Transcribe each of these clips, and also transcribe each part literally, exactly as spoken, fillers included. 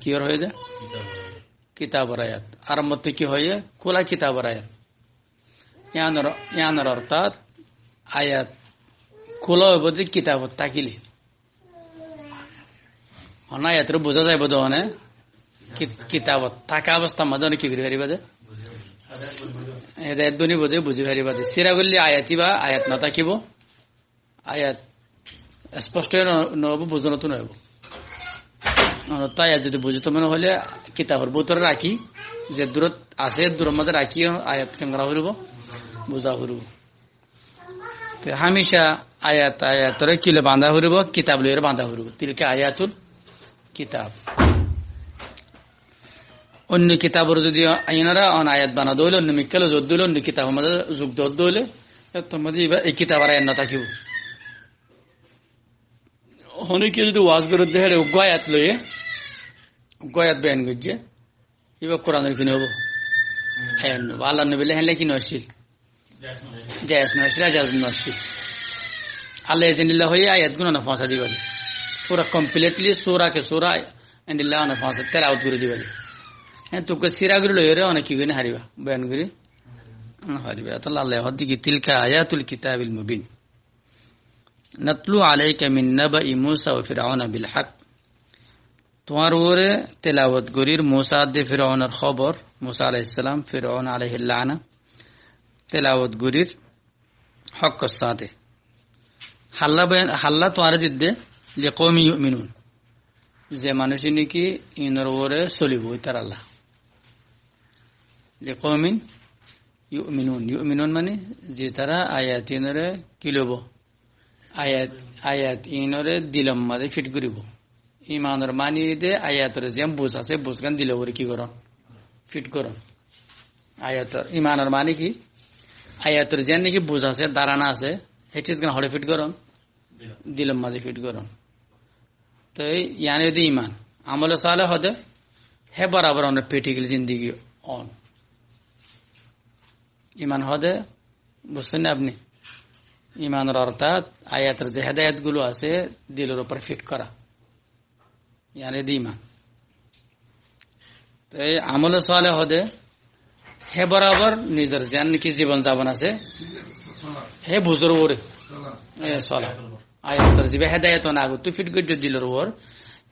Kiyór hoiyé dé? Kitabor ayat. Arombóttu ki hoiyé? Kúla kitabor ayat. Yíanor, yíanor ortát ayat kúla óibo dé kitabot tákile. Honó ayatoré buzá zaibou dé one, ki-, kitabot táka obostár mazé one ki gorí faribá dé? Hédayot bonibou dé, buzí faribá dé. Síra goillé ayat íba, ayat no tákibou. Ayat esposto no, no óibo, buzónottú no óibo. Onottú ayat zodi buzíto mone hoilé kitabor bútore rakí, ze durot asé, duror mazé rakí ayat keén gorá foribó, buzá foribó. Te hámica ayat, ayatoré ki loi bandá foribó? Kitab loiyóre bandá foribó. Tilka ayatul kitab. Oinno kitabor zodi inóre on ayat banadé óile, oinno mikká loi zodi óile, oinno kitabor mazé zug dodde óile, ettór mazé íba, ei kitabor ayat no tákibou. Honókiye zodi waz gorédde héçe uggwá ayat loiyé, uggwá ayat boyan goijjé, íba Kuranor ki no óibo? Ayat no óibo. Allar nobi lla héndilla ki no accíl? Jaiz no accíl, ar jaiz no accíl. Allah ezin dilla hoiyé ayat gún one foóñsai diba dé. Fura completely sura ke sura endilla one foóñsai tilawot gorí diba dé. Héen tukke síra gorí loiyóre one ki gorí no faribá? Boyan gorí no faribá. Etolla Allah hoódde ki, tilka ayatul kitabil mubin. Natlu alayka min naba'i Musa wa Fir'auna bil haq. Tuáñr uore tilawot gorír Musa de Fir'aunor hóbor, Musa alayhis salam, Fir'aun alayhil la'na, tilawot gorír hókkor sáñte. Halla boyan, halla tuáñre didde, li qawmin yu'minun. Ze manúic niki inor uore solibó, itaralla. Li qawmin yu'minun. Yu'minun mani, zitara ayat inore ki loibó? Ayat, ayat inore dilor mazé fit goríbou. Imanor mani de ayator ziyán buz asé, buzgán dilor uore ki gorón? Fit gorón. Ayator, imanor mani ki? Ayator ziyán niki buz asé, dárana asé, hé cizgán hoçé fit gorón? Dilor mazé fit gorón. Toi yián óilde iman. Amole saleh hoóde, hé borabor onor practical zindigi on. Iman hoóde, buzzón né apni? Imanor ortát ayator ze hédayot gulo asé, dilor uore fit gora. Yián óilde iman. Te amole saleh hoóde, hé borabor nizor ziyán niki zibon zabon asé, hé buzor uore. E, saleh. Ayator ziba hédayot on agottú fit goijjé dilor uore,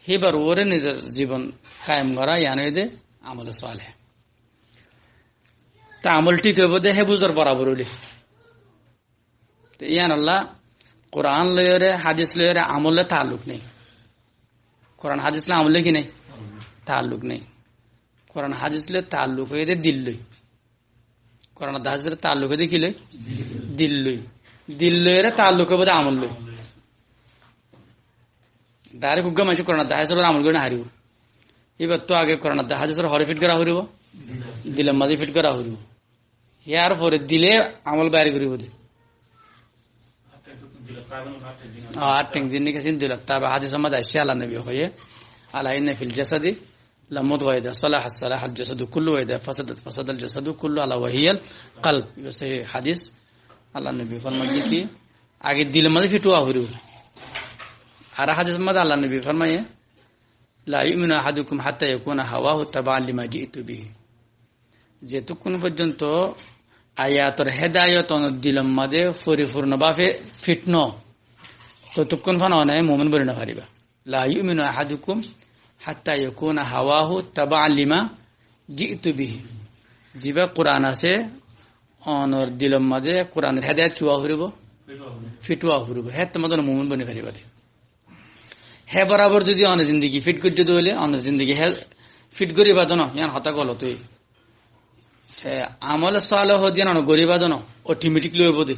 híbar uore nizor zibon kayem gora, yián óilde amole saleh. Te amol thík óibo de hé buzor borabor óile. Te yián olla Kuran loiyóre, hádis loiyóre amol loi taalluk nái. Kuran hádis loi amol loi ki nái? Taalluk nái. Kuran hádis loi taalluk óiye de dil loi. Kuran hádis loi taalluk óiye de ki loi? Dil loi. Dil loiyóre taalluk óibo de amol loi. Direct uggwá maincé Kuran hádis loi amol gorí no faribó. Íbattú age Kuran hádis loi hoçé fit gora foribó? Dilor mazé fit gora foribó. Yar fore dile amol bair goribo de. Ó, añr théng zin niki asé dilot táibo. Hádisor mazé aiccé, Allar nobi hoiye, "Ala inna fil jasadi la mudgha, idha salahat salahal jasadu kullu, wa idha fasadat fasadal jasadu kullu, ala wa hiyal qalb." Ibá sóhi hádis. Allar nobi formaiyé ki, age dilor mazé fit ówa foribo. Ar hádisor mazé Allar nobi formaiyé, "La yu'minu ahadukum hatta yakuna hawahu taba'an lima ji'tu bihi." Zetukkún foijjonto ayator hédayot onor dilor mazé forifurno bábe fit no, totukkún fán one mumin boni no faribá. "La yu'minu ahadukum hatta yakuna hawahu taba'an lima ji'tu bihi." Ziba Kuran asé, onor dilor mazé Kuranor hédayot ki ówa foribo? Fit ówa foribo. Héttor mazé one mumin boni faribá de. Hé borabor zodi onor zindigi fit goijjé de óile, onor zindigi hé fit goriba de no, yián hotá golot óiye. E, amole saleh diyan onor goriba de no, automatically óibo de.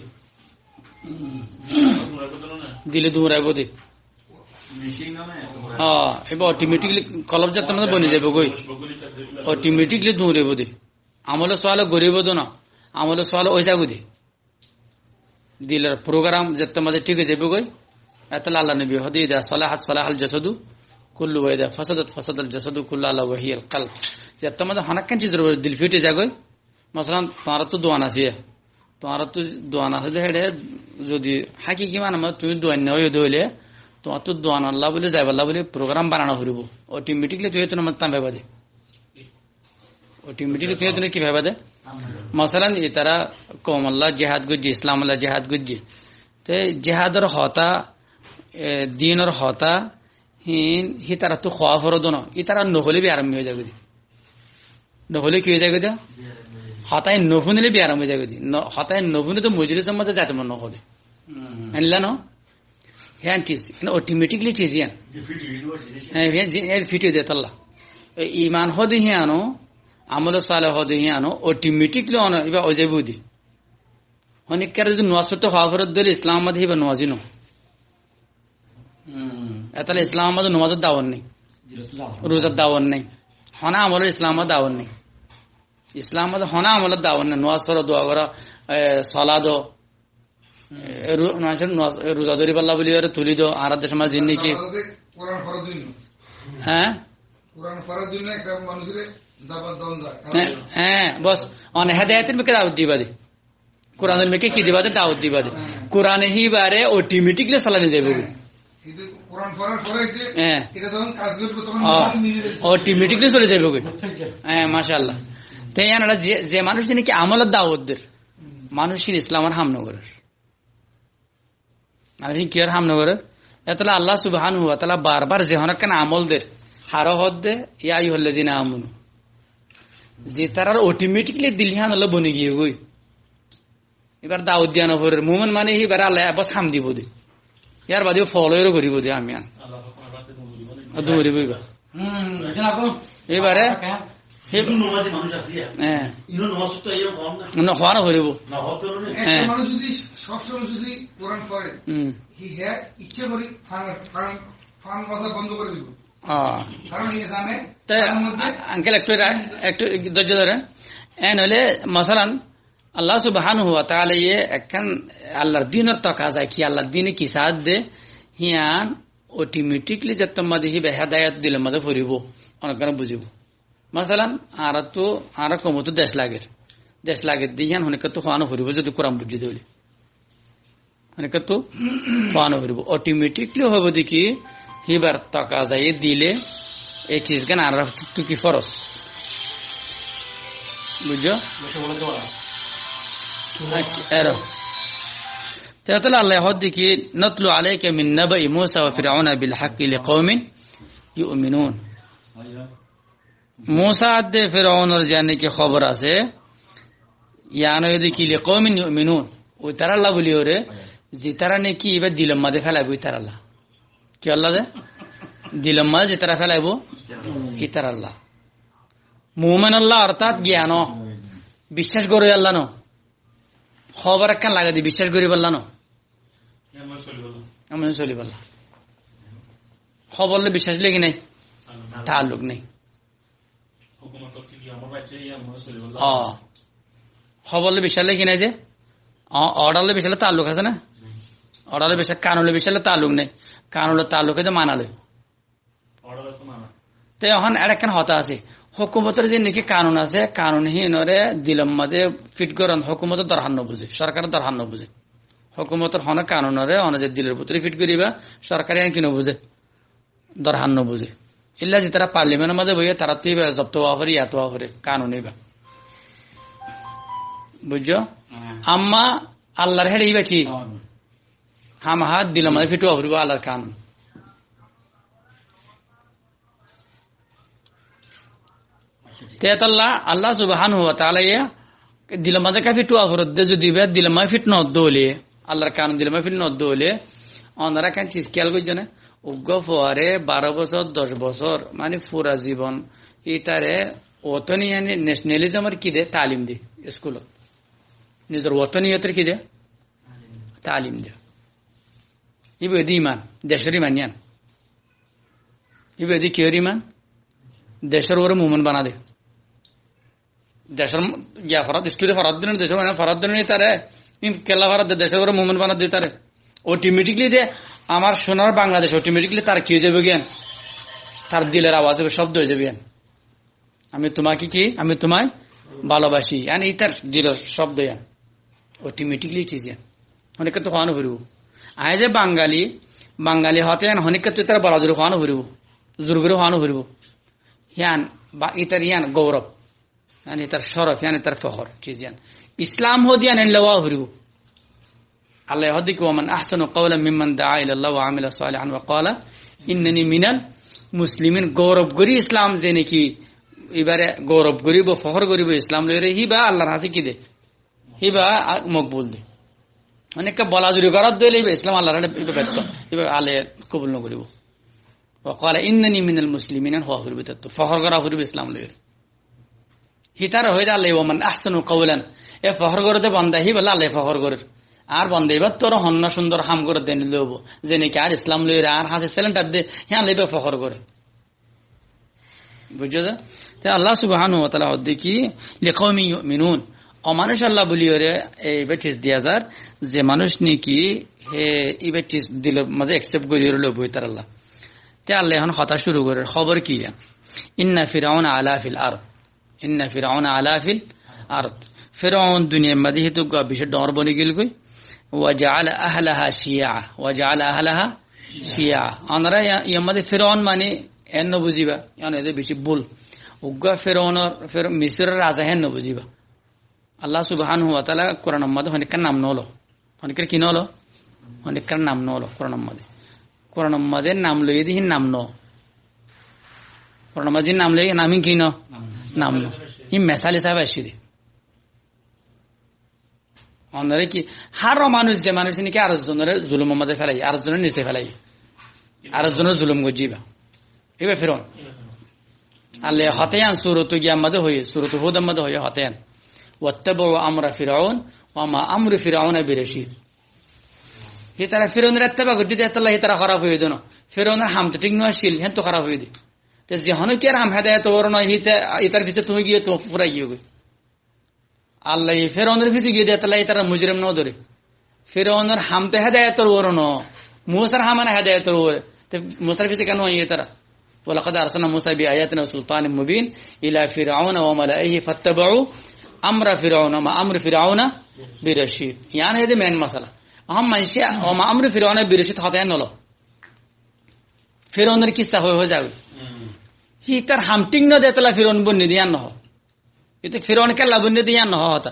Dile duñraibo de. Ó, íba automatically kolob zettór mazé boni zaibo goi. Automatically duñraibo de. Amole saleh goribo de no, amole saleh ói zaibo de. Dilor program zettór mazé thík ói zaibo goi. Etolla Allar nobi hoóde, "Idha salahat salahal jasadu kullu, wa idha fasadat fasadal jasadu kullu, ala wa hiyal qalb." Zettór mazé honó ekkán cizor uore dil fit ói zai goi. Masalan, tuáñrattú duan asé, tuáñrattú duan asé de héçe zodi hákiki mane mazé tuñí duainna óiyo de óile, Tuáñttú duanolla buli, zaiballa buli program banana foribó. Otometikli tuñí hétunor mazé tam faiba de. Otometikli tuñí hétunor ki faiba de? Masalan, itara koumolla jihad goijjé, Islamolla jihad goijjé. Te jihador hotá, e, dinor hotá, hín, hítarattú hoó foribó de no. Itara nohoilé biyarammi ói zaibói de. Nohoilé ki ói zaibói de? Hotá hín nofúnile biyaram ói zaibói de. No, hotá hín nofúnile to mojlisor mazé zaito mon nohó de. Hmm. Enilla no? Híyan thík, híyan otometikli thík híyan. Hé, híyan thík, híyan fit ói de tolla. E, iman hoó de híyan o, amole sole hoó de híyan o, otometikli ono, iba ói zaibói de. Honikkáre zodi nomaz foitto hoó foribó de óile Islamor mazé híba nomazi no. Hmm. Ettolla Islamor mazé nomazor dawot nái. Ruzar dawot nái. Hono amolor Islamor mazé dawot nái. Islamor mazé hono amolor dawot nái. Nomaz foro, dua goró, e, sola do. E, ru-, manúcor nomaz, e, ruza dóriballa buli ore tuli do. Añárar decor mazé zin niki. Kuran foro din no. Hé? Kuran foro din no, ekta manúcore dawot don zar. Hé, hé, bos. One hedayetor muke dawot diba de. Kuranor muke ki diba de, dawot diba de. Kurane híbare otometikli solai zaibói. Kintu Kuran forar fore de, hé, eta jokkon kaj goribo, tokkon o, nize nize otometikli soli zaibói. Hé, mashallah. Te yián ore ze, ze manúic niki amolor dawot der, manúic ín Islamor ham no gorer. Manúic ín kiyór ham no gorer? Ettolla Allah subhanahu wa taala bar bar ze hono ekkán amol der, haré hoó de, ya ayyuhallazina amanu. Ze tarar otometikli dil híyan olla boni giyé goi. Ibar dawot diya no forer. Mumin mane híbare Allah bos ham dibo de. Yar bade folo ero goribo de ami an. Duri boiba. Hmm, ibare, hé, no, hoá no foribo. Ekta manúic zodi sob somoi zodi Kuran fore, hmm, he had iccha gori fan, fan, fan baza bondo gori dibo. Ah. Karon e zane, te, tarar moddhe a-, uncle ektu ra-, ektu dhoijjo dhoren. En óile, masalan, Allah subhanahu wa taala ye ekkán Allahr dinor tokaza ki, Allahr dine ki saádde, híyan otometikli zettór mazé híba hedayot dilor mazé foribo, onekkán buzibo. Masalan, añárattú, añárar koumottú dec lager. Dec lager de híyan honikkattú hoá no foribo, zodi Kuran buijjé de óile. Honikkattú hoá no foribo. Otometikli hoibo de ki, híbar tokazaye dile, ei ciz gán añárattú ki foros. Buijjó? Accá, ero. Te ettolla Allah hoó de ki, "Natlu alayka min naba'i Musa wa Fir'auna bil haqqi li qawmin yu'minun." Musa adde Firaunor ziyan niki hóbor asé, yián óiye de ki, "Li qawmin yu'minun." Ói taralla buli ore, zi tara niki iba dilor mazé félaibo, ói taralla. Kiyólla de? Dilor mazé zi tara félaibo, í taralla. Mumin olla ortát giyan o, biccác goró olla no. Hóbor ekkán lage de biccác goriballa no. Emon soliballa. Hóbor loi biccác loi ki nai? Taalluk nai. Hóbor loi biccác loi ki nai ze? O, order loi biccác loi taalluk asé na? Order loi biccác, kanun loi biccác loi taalluk nai. Kanun loi taalluk óiye de mana loi. Te ehón ar ekkán hotá asé. Hókumotor ze niki kanun asé, kanun hínore dilor mazé fit goron, hókumotor dorhar no buzé, sorkaror dorhar no buzé. Hókumotor hono kanunore, hono ze dilor bútore fit goriba, sorkare yián ki no buzé? Dorhar no buzé. Illa ze tara parliamentor mazé boiye, tarattú iba zobto ówa fore, yat ówa fore, kanun iba. Buijjó? Amma Allahr héçe iba ki? Hamaha dilor mazé fit ówa foribo Allahr kanun. Te tolla Allah subhanahu wa taala ye dilor mazé ka fit ówa foredde, zodi iba dilor mazé fit no ódde óile, Allahr kanun dilor mazé fit no ódde óile, onora ekkán ciz kiyal goijjó né? Uggwá fuare baró bosór, doc bosór, mane fura zibon, ítare wotoni, yani nationalismor ki de, talim de, iskulot. Nizor wotoniyotor ki de? Talim de. Iba de iman, decor iman yián. Iba de kiyór iman? Decor uore mumin bana de. Decor giya forat, iskule forat dine, decor uore forat dine ítare, in kella forat de, decor uore mumin bana de ítare. Automatically de, amar sonar Bangladesh automatically tar ki ói zaibo giyán? Tar dilor awaz óibo, cobdo ói zaibo giyán. আমি তোমাকে কি, আমি তোমায় ভালোবাসি। Yáni ítar dilor cobdo yían. Automatically thík yían. Honikká to hoá no foribo. Añí ze Bangali, Bangali hotá yián honíkka tu itará bola zuri hoóno foribó, zuri gori hoóno foribó. Yián ba itar yián gourab, yián itar corof, yián itar fohor, ciz yián. Islam hoóde yián endilla ówa foribó. Allah hoóde ki, "Wa man ahsanu qawlan mimman da'a ila Allah wa amila salihan wa qala innani minal muslimin." Gourab gori Islam, ze niki ibare gourab goribo, fohor goribo Islam loiyóre, híba Allahr hañsé ki de? Híba a-, mokbul de. Mane ekka bola zuri gorat dóile híba Islam Allahr hañsé híba betto, híba Allah kobul no goribo. "Wa qala innani minal muslimin" hoó foribo, tattú fohor gora foribo Islam loiyóre. Hítara hoiyé de Allah, "Wa man ahsanu qawlan." E fohor gore de banda, híba Allah fohor gorer. Ar banda ibar tor honna sundor ham gore de endilla óibo. Ze niki ar Islam loiyóre, ar hañsé selendar de, híyan loi híba fohor gore. Buijjó de? Te Allah subhanahu wa ta'ala hoóde ki, "Li qawmin yu'minun." O manúic Allah buliyóre e iba ciz diya zar, ze manúic niki he iba ciz dilor maze accept goriyóre loibo itar Allah. Te Allah ehón hotá curu gorer, hóbor ki yián? "Inna Fir'auna ala fil ard." Inna Fir'auna ala fil ard. Firaun duniyar maze híte uggwá bicí dhoóñr boni giyói. Wa ja'ala ahlaha shi'a. Wa ja'ala ahlaha shi'a. Onora ya-, yar maze Firaun mani en no buziba. Yián ede bicí bul. Uggwá Firaunor, Fir-, Misiror raza hen no buziba. Allah subhanahu wa ta'ala Kuranor maze honíkkar nam no lo. Honíkkar ki no lo? Honíkkar nam no lo Kuranor maze. Kuranor maze nam loiyé de hín nam no. Kuranor maze nam loiyé, nam hín ki no? Nam no. Hín mesal hísabe aiccé de. Onora ki, hár manúic, ze manúic niki ar zonore zulumor maze félaiye, ar zonore nise félaiye, ar zonore zulum goijjé iba. Iba Firaun. Allah hotá yián suratu giyar maze hoiyé, suratu Hudor maze hoiyé hotá yián. "Wattaba'u amra Fir'aun wa ma amru Fir'auna birashid." Hítara Firaunor etteba goijjé de etolla hítara hóraf óiye de no. Firaunor ham to thík no accíl, héntu hóraf óiye de. Te ze honó kiyar ham hedayetor uore no, híte itar fisé tuñí giyé, tuñí furai giyói. Allah Firaunor fisé giyé de etolla itarare mujrim no dóre. Firaunor ham to hedayetor uore no. Musar ham ene hedayetor uore. Te Musar fisé kiyá no aiye itará? "Wa laqad arsalna Musa bi ayatina wa sultanin mubin ila Fir'auna wa mala'ihi fattaba'u amra Fir'auna wa ma amru Fir'auna birashid." Yián ede main masala. Ehón maincé "wa ma amru Fir'auna birashid" hotá yián no lo. Firaunor kissa hoi hoi zagói. Hmm. Hítar ham thík no de etolla Firaun bonné de yián no hoó. Ite Firaun kella bonné de yián no hoó hotá.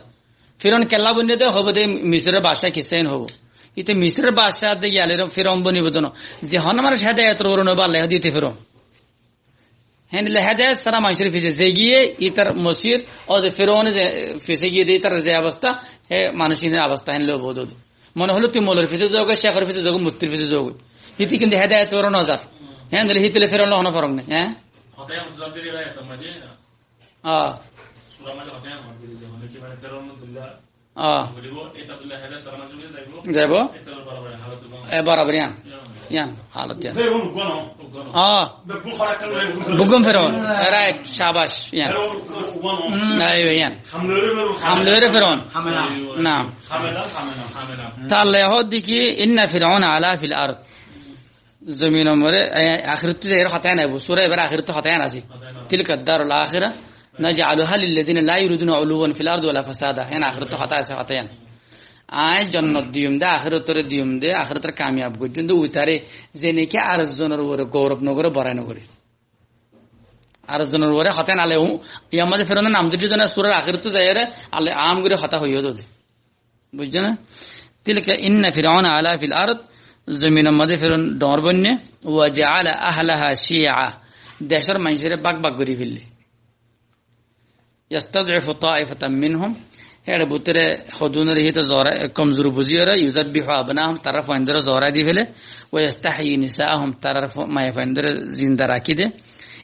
Firaun kella bonné de hoibo de Misiror baccá kissa en hoibo. Ite Misiror baccá de giyalé Firaun bonibo de no. Ze honó manúic hedayetor uore no, Allah híte Firaun. Héndilla hedayet sára manúcor fisé ze giyé, itar mosir, ó ze Firaun ze fisé giyé de itar ze obosta, hé manúcor obosta héndilla óibo de. Mone hoiló tui molor fisé zogói, cékor fisé zogói, muftir fisé zogói. Híte kintu hedayetor uore no zar. Héndilla híte loi Firaunor honó forók nai, hé? Hotá yián zor diri rai, hotá maze. Ah. Sura maze hotá yián zor diri rai, mane ki, mane Firaun dilla Ah. Zaibo? E, borabor yián. Yián, halot yián. Ah. Bugum Firaun. Right, shabash, yián. Aiwa, yián. Ham loiyóre Firaun. Naam. Te Allah hoóde ki, "Inna Fir'auna ala fil ard." Zominor maze, e, ahérattú zaiyóre hotá yián aibo. Sura ibar ahérattú hotá yián asé. Tilka darul akhira naj'aluha lillazina la yuriduna uluwan fil ardi wala fasada. Yián ahérattú hotá asé, hotá yián. Añí jonnot diyum de, ahérattore diyum de, ahérattore kamiyab goijjum de, uitare ze niki ar zonor uore gourab no gore, borai no gore. Ar zonor uore hotá yián Allah, u, yar maze Firaunor nam dóijje de no, surar ahérattú zaiyóre Allah am gore hotá hoiyé de. Buijjó né? Tilka inna Fir'auna ala fil ard, zominor maze Firaun dhoóñr bonné, wa ja'ala ahlaha shi'a, decór maincóre bák bák gorí félaiye. Yastad'ifu ta'ifatan minhum, héçe bútore hodunore híte zora, komzur buzíyore, yuzabbihu abna'ahum, tarár fuaindóre zora di féle, wa yastahyi nisa'ahum, tarár fu-, maiyafuaindóre zinda rakí de.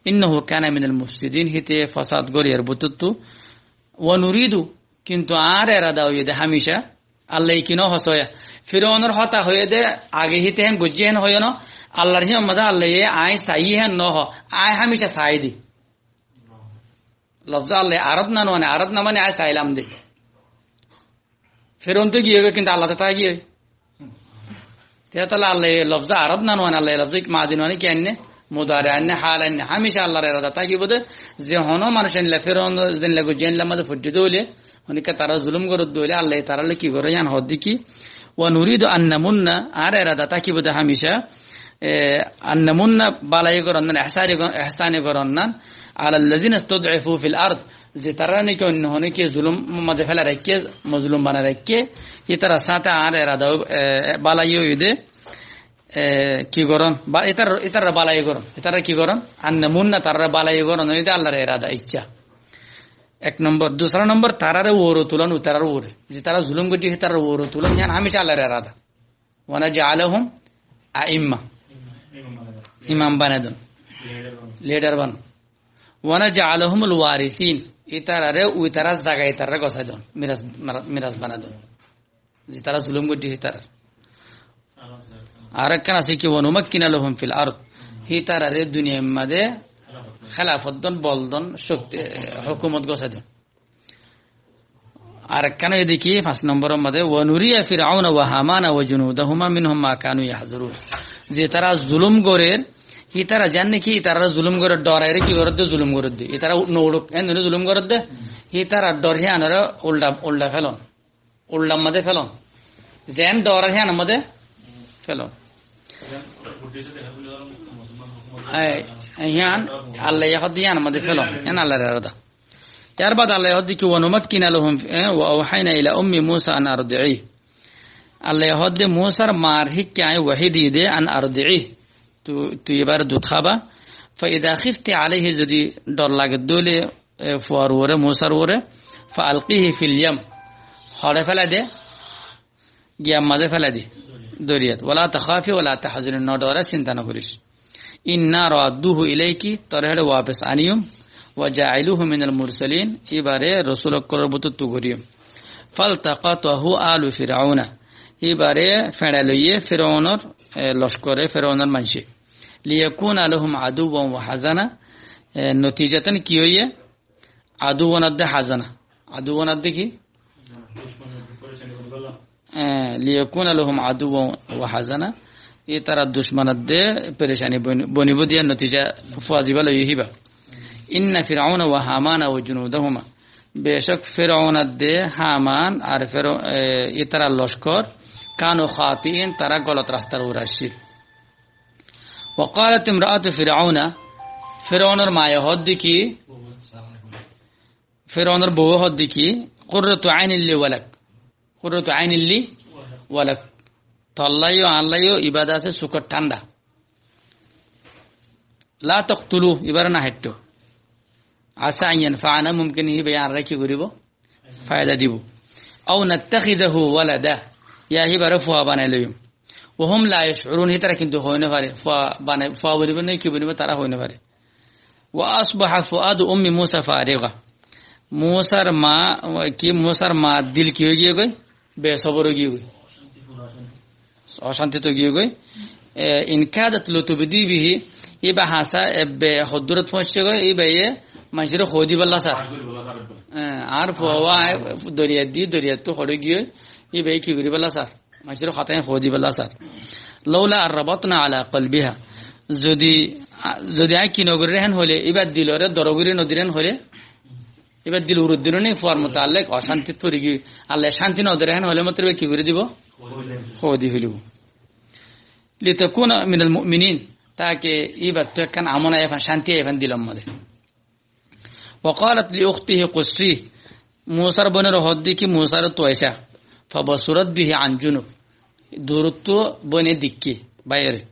Innahu kana minal mufsidin, híte fasad goríyar bútottu. Wa nuridu, kintu añár erada óiye de hámica, Allah ye ki no hoó soó ya. Firaunor hotá hoiyé de, age híte hén goijjé hén hoiyé no, Allahr híyar maze Allah ye añí saiyí hén no hoó, añí hámica saái de. Lofze Allah ye arad na no ane, arad na mane añí sailam de. Firaun to giyói, kintu Allah to tákiyói. Te etolla Allah ye lofze arad na no ane, Allah ye lofze madi no ane, ki ainné? Mudari ainné, hal ainné. Hámica Allahr erada tákibo de, ze honó manúic endilla Firaun zendilla goijjé endilla maze foijjé de óile, honikka tará zulum goródde óile, Allah ye tará loi ki goré, yián hoódde ki? Wa nuridu an namunna, añár erada tákibo de hámica, e, an namunna bálai goron nan, ehsani go-, ehsani goron nan, ala allazina istud'ifu fil ard, zetará niki oinno hone ki zulum mazé félai raikké, mozlum banai raikké, itará sáte añár erada, e, bálai óiye de, e, ki goron, ba, itar, itará bálai goron, itará ki goron, an namunna tará bálai goron, óiye de Allar erada, icca. Ek nombor, dusra nombor, tarare uore tulon, itarár uore. Zetará zulum goijje, itarár uore tulon, yián hámica Allar erada. Wa naj'alahum a'imma. Imam banai don. Leader ban. Wa naj'alahumul warithin. Itarare, itarár zaga itarare gosai don. Miras, mara-, miras banai don. Zetará zulum goijje, itarare. Ar ekkán asé ki, wa numakkina lahum fil ard. Itarare duniyar mazé hélafot don, bol don, cokti, e, hókumot gosai don. Ar ekkán óiye de ki, fañs nombor mazé, wa nuriya Fir'auna wa Hamana wa junudahuma minhum ma kanu yahzarun. Zetará zulum gorer, itará zane ki, itará zulum gorer, doraire ki gorer de, zulum gorer de. Itará no uçuk, en dóre zulum gorer de, itará dor híyanore ulda, ulda felon. Uldar mazé felon. Zen dorar híyanor mazé felon. Ai, ai, híyan, Allaye hoó de híyanor mazé felon. Híyan Allar erada. Yar baade Allaye hoó de ki, wa numakkina lahum, e, wa awhayna ila ummi Musa an ardi'ih. Allaye hoó de Musar mar híkka añí wahi diyí de an ardi'ih. Tui, tui ibare dud hába. Fa idha khifti alayhi, zodi dor lage de óile, e, fuar uore, Musar uore, fa alqihi fil yam. Hoçe félai de, giyar mazé félai de, doriyat. Wala takhafi wala tahzani, no dore, sinta no goris. Inna radduhu ilayki, tore héçe wafes aniyum, wa ja'iluhu minal mursalin, ibare rosul ókkolor bútottu goriyum. Faltaqatahu alu Fir'auna, ibare feñçai loiye Fir'aunor, e, lockore, Fir'aunor maince. Liyakuna lahum aduwwan wa hazana, e, notijatan ki óiye? Aduwwan adde hazana. Aduwwan adde ki? E, liyakuna lahum aduwwan wa hazana. Itará ducmon adde perecani boni-, bonibo de yían notija fua zaibo loi híba. Inna Fir'auna wa Hamana wa junudahuma. Becók Fir'aun adde Haman ar Firo-, e, itará lockor kanu khati'in, tará golot rastar uore accíl. Wa qalat imra'atu Fir'auna, Fir'aunor maye hoó de ki, Fir'aunor bouwe hoó de ki, qurratu aynin li wa lak. Qurratu aynin li wa lak. Tollaiyo, añállaiyo, ibá de asé sukor thánda. La taqtulu, ibáre no háitto. Asa an yanfa'ana, mumkin híbaye añáre ki goribo? Faida dibo. Aw nattakhidahu walada, ya híbare fua banai loiyum. Wa hum la yash'urun, hítara kintu hoi no fare. Fua banai, fua bonibo ne ki bonibo, tara hoi no fare. Wa asbaha fuadu ummi Musa fariga. Musar ma, ki Musar ma dil ki ói giyé goi? Besobor ói giyé goi. Ocántit ói giyé goi. E, in kadat latubdi bihi, ibá hañsa ebbe hoddúrot foóñiccé goi, ibáye maincóre hoói dibálla sar. E, añár fua, e, doriyat di, doriyattú hoçé giyé, ibáye ki goríbálla sar? Maincóre hotá hoói dibálla sar. Laula an rabatna ala qalbiha. Zodi, a, zodi añí ki no gorír héen hoilé, ibár dilore doro gorí no dir héen hoilé, ibár dil urut dir né, fuar mutallek ocántit fori giyé, Allaye cánti no der héen hoilé, mottor ibá ki gorí dibo? Hoói di félaibo. Litakuna minal mu'minin, take ibáttu ekkán amon aiyé fán, cánti aiyé fán dilor mazé. Wa qalat li ukhtihi qussih, Musar boinore hoó de ki Musare tuaisa. Fabasurat bihi an junub, durottu boine deikké báiyore.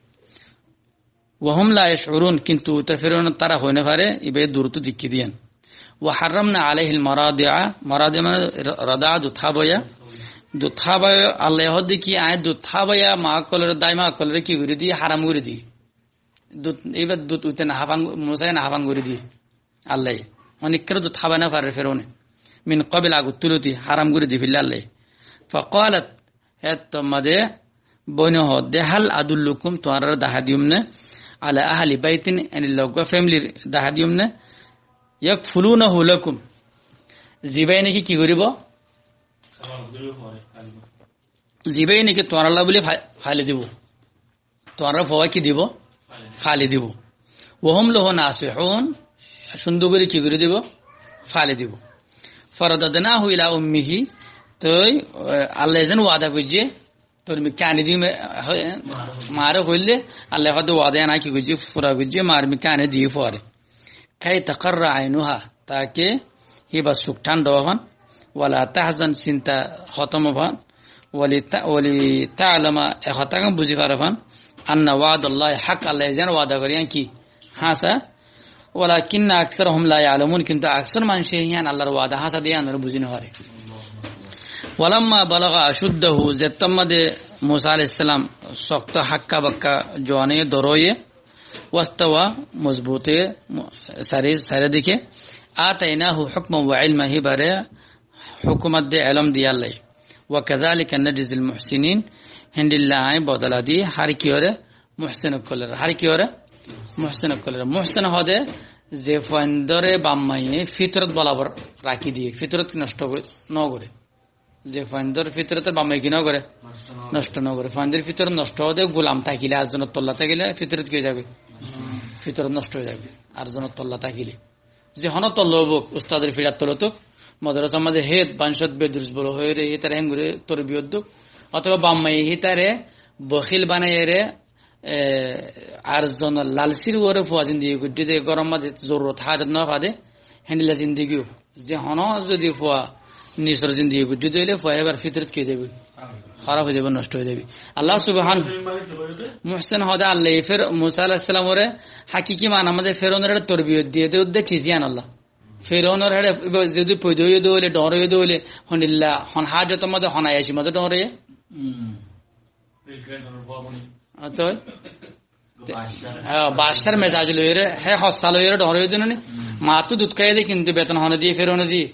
Wa hum la yash'urun, kintu ta Fir'aun tara hoi no fare, ibáye durottu deikké de yían. Wa harramna alayhil maradi'a, maradi'a mane ra-, rada'a, dud háboya. Dud háboya, Allaye hoó de ki añí dud háboya ma ókkolore, dai ma ókkolore ki gorí di, haram gorí di. Dud, ibá dud uite no háfan, Musaye no háfan gorí di. Allaye. Onekkore dud hábai no fare Fir'aune. Min qabl, agottú loti haram gorí di félaiyé Allaye. Faqalat, héttor mazé boine hoó de, hal adullukum, tuáñrare dahá diyum né, ala ahli baitin, eni loggúa femilir dahá diyum né, yakfulunahu lakum. Zibáye niki ki goríbo? Zibáye niki tuáñralla buli fa-, fali dibo. Tuáñrar fua ki dibo? Fali dibo. Wa hum lahu nasihun, cúndor gorí ki gorí dibo? Fali dibo. Faradadnahu ila ummihi, toi, e, Allaye zen wada goijjé, Tormi kani di me-, hoy-, mare hoile, Allah hoódde wada yián ki goijje, fura goijje, mar mi kani di fore. Kay taqarra ainuha, take hibar suk thanda ó fan, wala tahzan sinta hótom ó fan, wali ta-, wali ta'lama e hotá gán buzi fare fan, anna wa'dallahi haq Allah zen wada goijje ki hasa, walakinna aktharahum la ya'lamun, kintu aksar manúce yián Allahr wada hasa de yián buzi no fare. Walamma balagha ashuddahu, zettót mazé Musa aláihis salam sokto hákka bakka juwani doroye, wastawa mozbute mu-, sari, sari dike, ataynahu hukman wa ilma, hibare hukumat de elom di Allah. Wa kadhalika najzil muhsinin, hendilla añí bodola di har ki ore muhsin ókkolore, har ki ore? Muhsin ókkolore. Muhsin hoóde ze fuaindóre bammaye fitrot bolabar raki diye, fitrot nosto go-, no gore. Ze fuaindór fitrotor bammaye ki no gore? Nosto no gore. Fuaindór fitrot nosto hoóde gulam takile, ar zonor tolla takile fitrot ki ói zagoi? Fitrot nosto ói zagoi. Ar zonor tolla takile. Ze hono tolla óuk, ustador firar tolla óuk, modorasar mazé hed bansot bedurus bolo hoiyóre, hítare héngori torbiyot duk, otoba bammaye hítare bokhil banaiyóre, e, ar zonor lalsir uore fua zindigi goijjé de, góror mazé zorurot hajot no fade, héndilla zindigi ó. Ze hono zodi fua nisor zindigi goijjé de óile fua hébar fitrot ki ói zaibo? Háraf ói zaibo, nosto ói zaibo. Allah subhan-, muhsin hoóde Allah ye Fer-, Musa aláihis salamore hakiki mana mazé Feronor ede torbiyot diye de, udde ki ziyan Allah. Feronor hede, iba zodi poida óiye de óile, dhoñr óiye de óile, honilla, hon hajotor mazé, hon ayaci mazé dhoñr óiye. Hmm. Atoi? Te, ah, baccar mezaj loiyóre, he hossa loiyóre dhoñr óiye de noni. Hmm. Mattú dud háiye de, kintu beton hone diye, Ferone diye.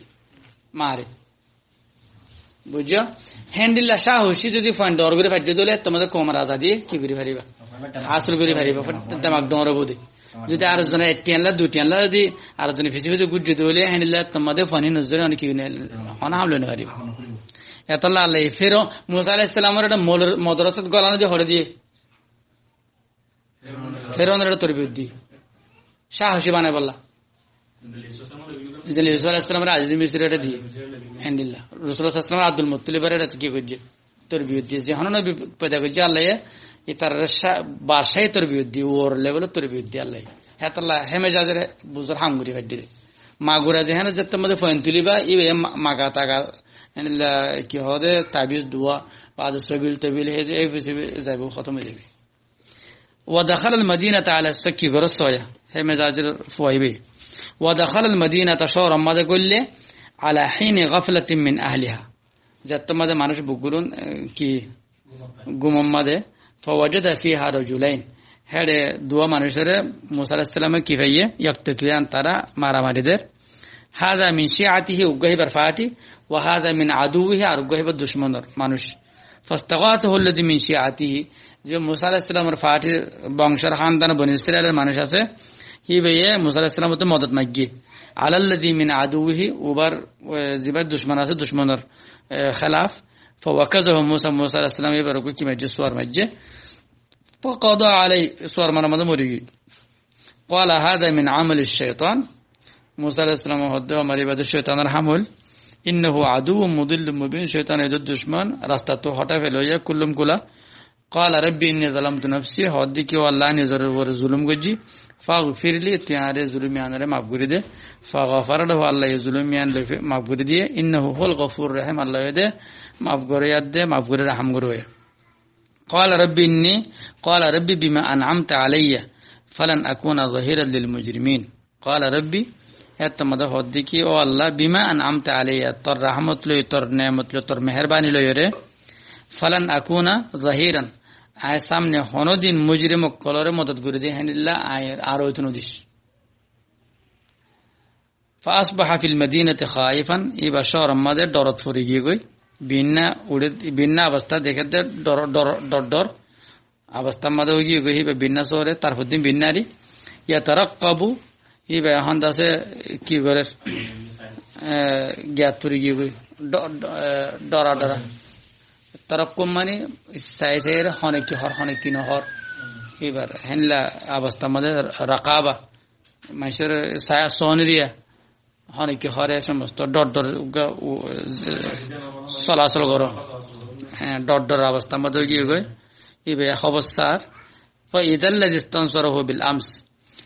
Mare. Buijjó? Héndilla cáhoci zodi fuain dhoñr gorí faijjé de óile, ettór mazé koumor azadi ki gorí fariba? Hásil gorí fariba, demak dhoñr óibo de. Zodi ar zone ek thiañlla, dui thiañlla zodi ar zone fisi fisi gujjé de óile, héndilla ettór mazé fuain nozore hone ki gorí, hone ham loi no fariba. Etolla Allah ye Fero-, Musa aláihis salamore ede mol-, modorasat golano de hore diye. Feronor ede torbiyot diye. Cáhoci banaibolla. Ze Yusuf aláihis salamore Aziz Misir ede diye. Héndilla. Rosulullah sallallahu alaihi wasallam Abdul Muttalib ede ki goijje? Torbiyot diye. Ze hono nobi foida goijje Allah ye, itarare cá-, bacáyi torbiyot diye, uor levelor torbiyot diye Allah ye. Hétolla hé mezajore buzur ham gorí faijjé de. Magura ze héne zettór mazé fuain tuliba, iba ye ma-, maga taga, héndilla ki hoóde, tabiz duwa, bade sobil tobil, he ze, ei fisi zaibo, hótom ói zaibo. Wa dakhalal madinata ala sakki goro soya. He mezajor fua ibe. Wa dakhalal madinata cóoror mazé goille ala hini ghaflatin min ahliha. Zettót mazé manúic bukgulun, eh, ki gumor mazé. Fawajada fiha rajulain. Héçe duwa manúicore Musa aláihis salame ki faiye? Yaktatiliyan tara maramari der. Haza min shi'atihi, uggwá híbar fathi, wa haza min aduwihi, ar uggwá híbar ducmonor manúic. Fastaghathahu alladhi min shi'atihi, ze Musa aláihis salamor fathir bongcor hándan Bani Israilor manúic asé, híbaye Musa aláihis salamottú modot maigge. Alalladhi min aduwihi, ubar, e, zibar ducmon asé, ducmonor, e, khelaf. Fawakazahu Musa, Musa aláihis salam híbar uggwá ki maijje, suwar maijje. Faqada alaihi, suwar marar mazé mori giyói. Qala haza min amali shaitan. Musa aláihis salame hoódde, amar ibá de cóitanor ham óil. Innahu aduwwun mudillun mubin, cóitan óilde ducmon, rastattú hothái félaiya, kullum kula. Qala rabbi inni zalamtu nafsi, hoódde ki, ó Allah, nizor uore zulum goijjí. Faghfir li, tui añáre zulum iyanore maf gorí de. Faghafara lahu, Allah ye zulum iyan loi fe-, maf gorí diye. Innahu huwal ghafurur rahim, Allah ye de maf gorí yadde, maf gorí raham gorí óiye. Qala rabbi inni, qala rabbi bima an'amta alayya falan akuna zahiran lil mujrimin. Qala rabbi, ettór mazé hoódde ki, ó Allah, bima an'amta alayya, tor rahmot loi, tor nemot loi, tor meherbani loiyore, falan akuna zahiran, añí samne honodin mujrim ókkolore modot gorí de héndilla añí ar óito no dis. Fa asbaha fil madinati khaifan, ibá cóoror mazé dhorot fori giyé goi. Binna uçé, binna obosta deké de dhor, dhor, dhor, dhor obostar mazé ói giyé goi, ibá binna sóore, tarfor din binna ari. Yatarakkabu, ibá ehón dase ki gorer? E, giyat fori giyé goi. Dho-, dho-, e, dhora dhora. Tarakkub mani sai sai re hone ki hor, hone ki no hor. Ibár héndilla obostar mazé rakaba. Maincóre saya sóniriya, hone ki hore, e somosto dhor dhor uggwá, u, e, solasol goró. eh, dor dor obostár modde giyé goi. Íba hóbor sár. فإذا الذي استنصره بالأمس.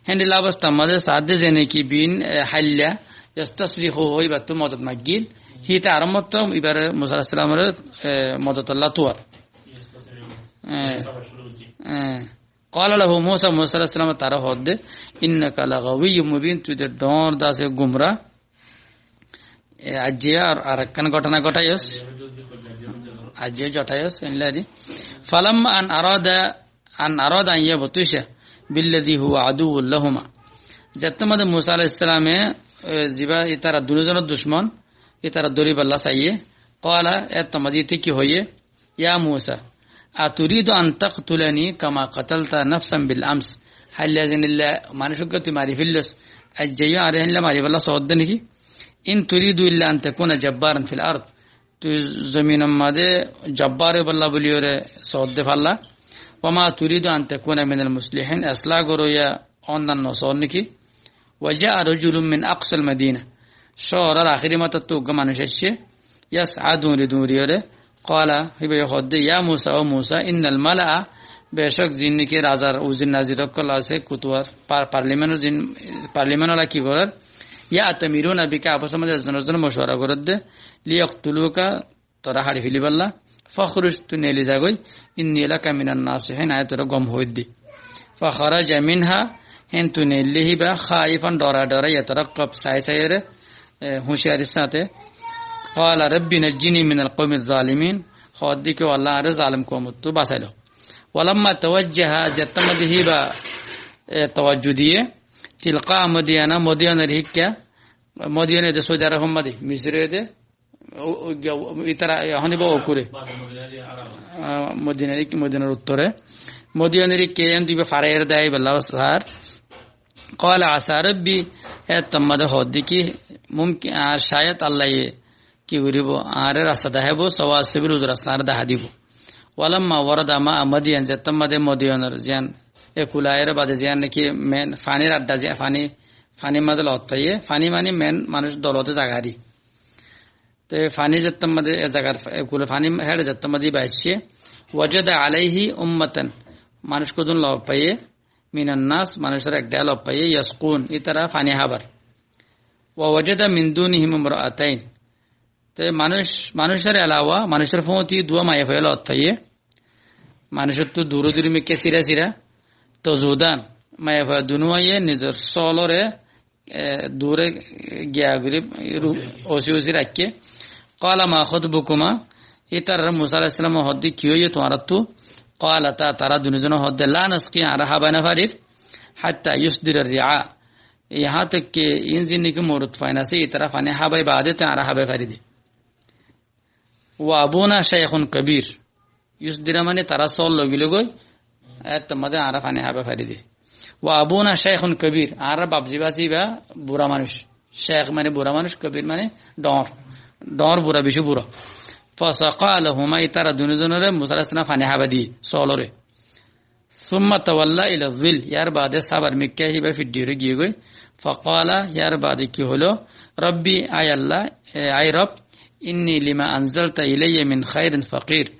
Héndilla obostár modde saádde zene ki bin, eh, háilla, يستصرخه, íbattú modot maggil. Híte arombóttu íbare Musa aláihis salamoré, eh, modotolla tuar. Eh, eh. قال له موسى, Musa aláihis salam taré hoódde, إنك لغوي مبين, tui de dhoóñr dase gumra. E, aijja ar, ar ekkán góthona góthaiyós. Aijja góthaiyós, enlari. فلما أن أراد، أن أراد أن يبطش بالذي هو عدو لهما. Zettót mazé Musa aláihis salame, e, ziba ítara dunúzonor ducmon, ítara dóribolla saiyé. قال, ettót mazé íte ki hoiyé? يا موسى، أتريد أن تقتلني كما قتلت نفسا بالأمس. Háilla zenilla manúic uggwá tui mari féillós, aijja yó añáre héndilla maribólla soódde néki? إن تريد إلا أن تكون جبارا في الأرض. Tui zominor mazé jabbar óibolla bóliyoré soódde falla. وما تريد أن تكون من المصلحين. Eslah goróya ónnanno soór néki? وجاء رجل من أقصى المدينة. Cóorór akéri mátattú uggwá manúic aiccé, يسعى, duñri duñriyoré. قال, híba hoódde, يا موسى, ó Musa, إن الملأ, becók ziín néki razar uzir nazir ókkol asé, kutuar, par-, parlimentor ziín, parlimentolla ki gorér, يأتمرون بك, afosor mazé ezzone ezzone mocuwara gorédde, ليقتلوك, toré hári félaibolla. فاخرج, tui neeli zagói. إني لك من الناصحين, aññí toré gom hoóiddi. فخرج منها, héntu neillé híba, خائفا, dhora dhora, يترقب, sai saiyoré, e, húñciyarir sáñte. قال رب نجني من القوم الظالمين. Hoódde ki, ó Allah, añáre zalem koumottú basai lo. ولما توجه, zettót mazé híba, e, tawajju diyé, تلقاء مدين, Modiyanor híkka, Modiyan de Saudi Arab mazé, Misir de, o, o, o, ítara, e, ehón íba okure. Ah, Modinar, Modinar uttore. Modinar ke en dibe fare er dai bella sar. قال عسى ربي, ettót mazé hoódde ki, mumkin, ar cáyad Allah ye ki goríbo, añáre rasta dahaibo, سواء السبيل, uzu rasta añáre dahái dibo. ولما ورد ماء مدين, zettót mazé Modiyanor ziyan, e kula aiyóre bade ziyan néki men, fanir adda ziyan, fani, fanir mazé lot táiye, fani mani men manúic dolote zagari. Te fani zettót mazé e zagar, e kula fani héçe zettót mazé íba aiccé. وجد عليه أمة, manúic hodún log faiyé, من الناس, manúicor ek dhel log faiyé, يسقون, ítara fani hábar. ووجد من دونهم امرأتين. Te manúic, manúicor elawa, manúicor fóñti duwá maiyafuwa log faiyé. Manúicottú dure dure mikká sira sira. تذودان, maiyafuwa dunúwaye nizor sólore e, dure giya gori, e, ru-, usi usi raikké. قال ما خطبكما, ítarar Musa aláihis salame hoódde ki óiye tuáñrattú? قالتا, tará dunúzone hoódde, لا نسقي, añára hábai nofarir, حتى يصدر الرعاء, yahá tok ke in ziín néki morot fuain asé, ítara fani hábai bade te añára hábai fari de. وأبونا شيخ كبير. Yusdira mani tará sóol loi gilói goi, ettót mazé añára fani hábai fari de. وأبونا شيخ كبير, añárar baf ziba asé íba bura manúic. Sheikh mani bura manúic, kabir mani dhoóñr. Dhoóñr bura, bicí bura. فسقى لهما, ítara dunúzonoré Musa aláihis salame fani hábai diyé, sóoloré. ثم تولى إلى الظل, yar bade sábar mikká híba fiddi óre giyé goi. فقال, yar bade ki hoiló? رب, ai Allah, e, ai Rob, إني لما أنزلت إلي من خير فقير.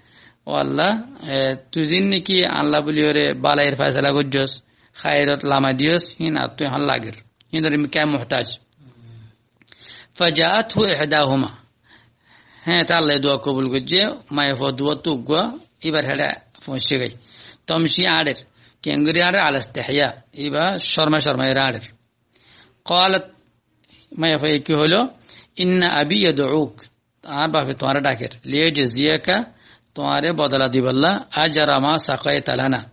Ó Allah, e, tui ziín néki añálla bóliyoré bálair faisala goijjós, hairot lama diyós, híin attú ehón lager. Híinor mikká muhtaj. فجاءته إحداهما. Hé, te Allah ye dua kobul goijjé, maiyafuwa duwattú uggúa, íbar héçe foóñiccé goi. تمشي, añçer. Keéngori añçer? على استحياء. Íba córmai córmai ore añçer. قالت, maiyafuwaye ki hoiló? إن أبي يدعوك. Añár bafe tuáñre dhaker. ليجزيك, tuáñre bodola dibálla. أجر ما سقيت لنا.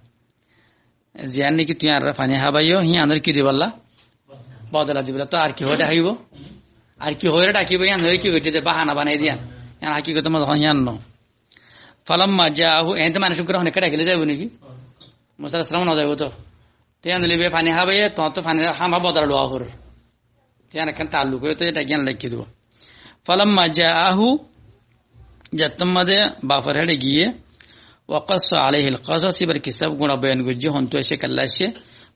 Ziyán néki tui añáre fani hábaiyó, híyanor ki dibálla? Bodola dibálla. Toi ar ki hoói dhakibó? Ar ki hoói dhakibó, híyan hoói ki goijjé de, bahana banai diyan. Híyan hakikot mazé hon híyan no. فلما جاءه, eéñtte manúic uggúare hono ekká dhakile zaibou néki? Musa aláihis salam no zaibou to. Te híyan óile be fani hábaiye, tuáñttú fani hába bodola luwa foribó. Te híyan ekkán taalluk óiye, te ítara híyan lekí dibo. فلما جاءه, zettót mazé bafor héçe giyé, وقص عليه القصص, íbar kissá gura boyan goijjé, hontú aiccé, kella aiccé.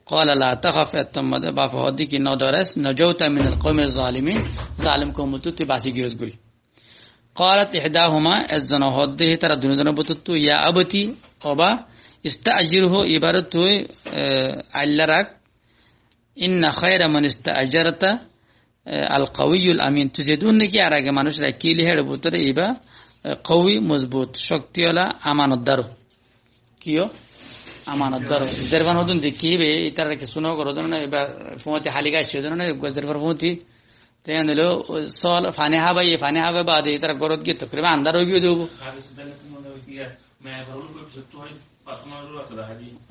قال لا تخف, ettót mazé bafe hoódde ki, no dores, نجوت من القوم الظالمين, zalem koumottú tui basi giyós goi. قالت إحداهما, ezzone hoódde hí tará duní zonor bútottu, يا أبت, ó baba, استأجره, ibáre tui, e, ailla rak, إن خير من استأجرت, e, القوي الأمين. Tui zedún niki ar age manúic raikíli héçe bútore ibá, e, kawi, mozbut, cókti ola, amanotdar. Kiyó? Amanotdar. Zerfan hodún dekí híbe, itará kessú no goró dóna, ibá fúañti háli gaicce dóna, ibá zerfan fúañti. Te yían óilo, sol, fani hábaiye, fani hábai baade itará górot giyé tokriban andár ói giyé dé óibo.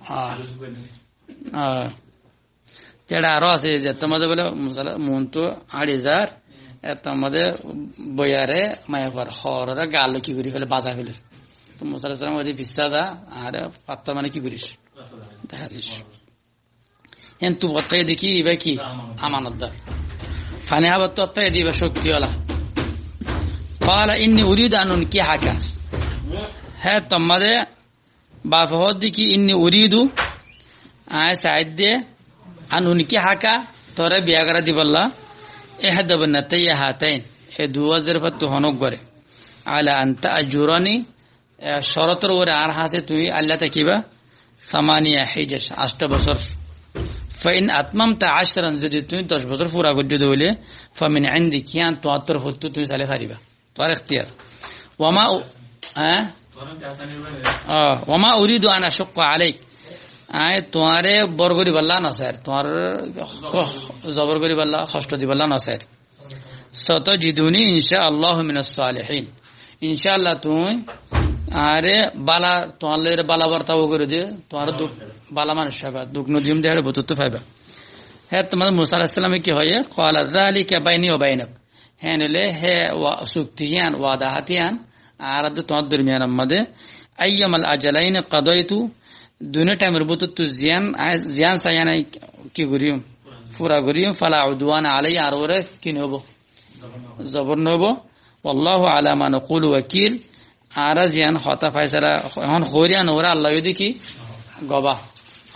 Ah. Ah. Teçe aró asé, zettór mazé bóle, musala, muúntu áñçi zar, ettór mazé boiyaré, maiyafuar hoóroré gaalloi ki gorí féle, bazai féle. Tó Musa aláihis salam hoódde, "Bissá za, añáre fattór mane ki goríc?" Dehá dic. Héntu ottáiye dé ki, ibá ki? Amanotdar. Fani hábattú ottáiye dé ibá cókti ola. قال إني أريد أن أنكحك. Hé, ettór mazé Bafe hoódde ki, إني أريد, aññí saáidde, أن أنكحك, toré biya gorái dibolla, إحدى ابنتي هاتين, e duwá zerfóttu honó uggwáre, على أن تأجرني, e córotor uore añár hañsé tuñí ailla tákiba, ثمانية حجج, añctho bosór. فإن أتممت عشرا, zodi tuñí doc bosór fura goijjó dé óile, فمن عندك, yían tuáñr torfóttu tuñí sailé faribá. Tuáñr ektiyar. وما أ-، há? Ó, وما أريد أن أشق عليك. Aññí tuáñre bór goríbolla nosair. Tuáñr ko-, zobor goríbolla, hoctho dibolla nosair. ستجدني إن شاء الله من الصالحين. Incálla tuñí añáre bála, tuáñr lói bála bortau gorí dé, tuáñre duk, bála manúic faiba, duk nodiyum dé héçe bútottu faiba. Hé, ettór mazé Musa aláihis salame ki hoiyé? قال ذلك بيني وبينك. Héen óile hé wa-, cukti yían, wada hát yían, añár adde tuáñr dormiyanor mazé, أيما الأجلين قضيت, duní thaimor bútottu ziyán, a-, ziyán sai yían aññí ki goríyum? Fura goríyum, فلا عدوان علي, añár uore ki noóibo? Zobor noóibo. والله على ما نقول وكيل, añára ziyán hotá faisala ehón hoóir yían uore Allaye dé ki gobá.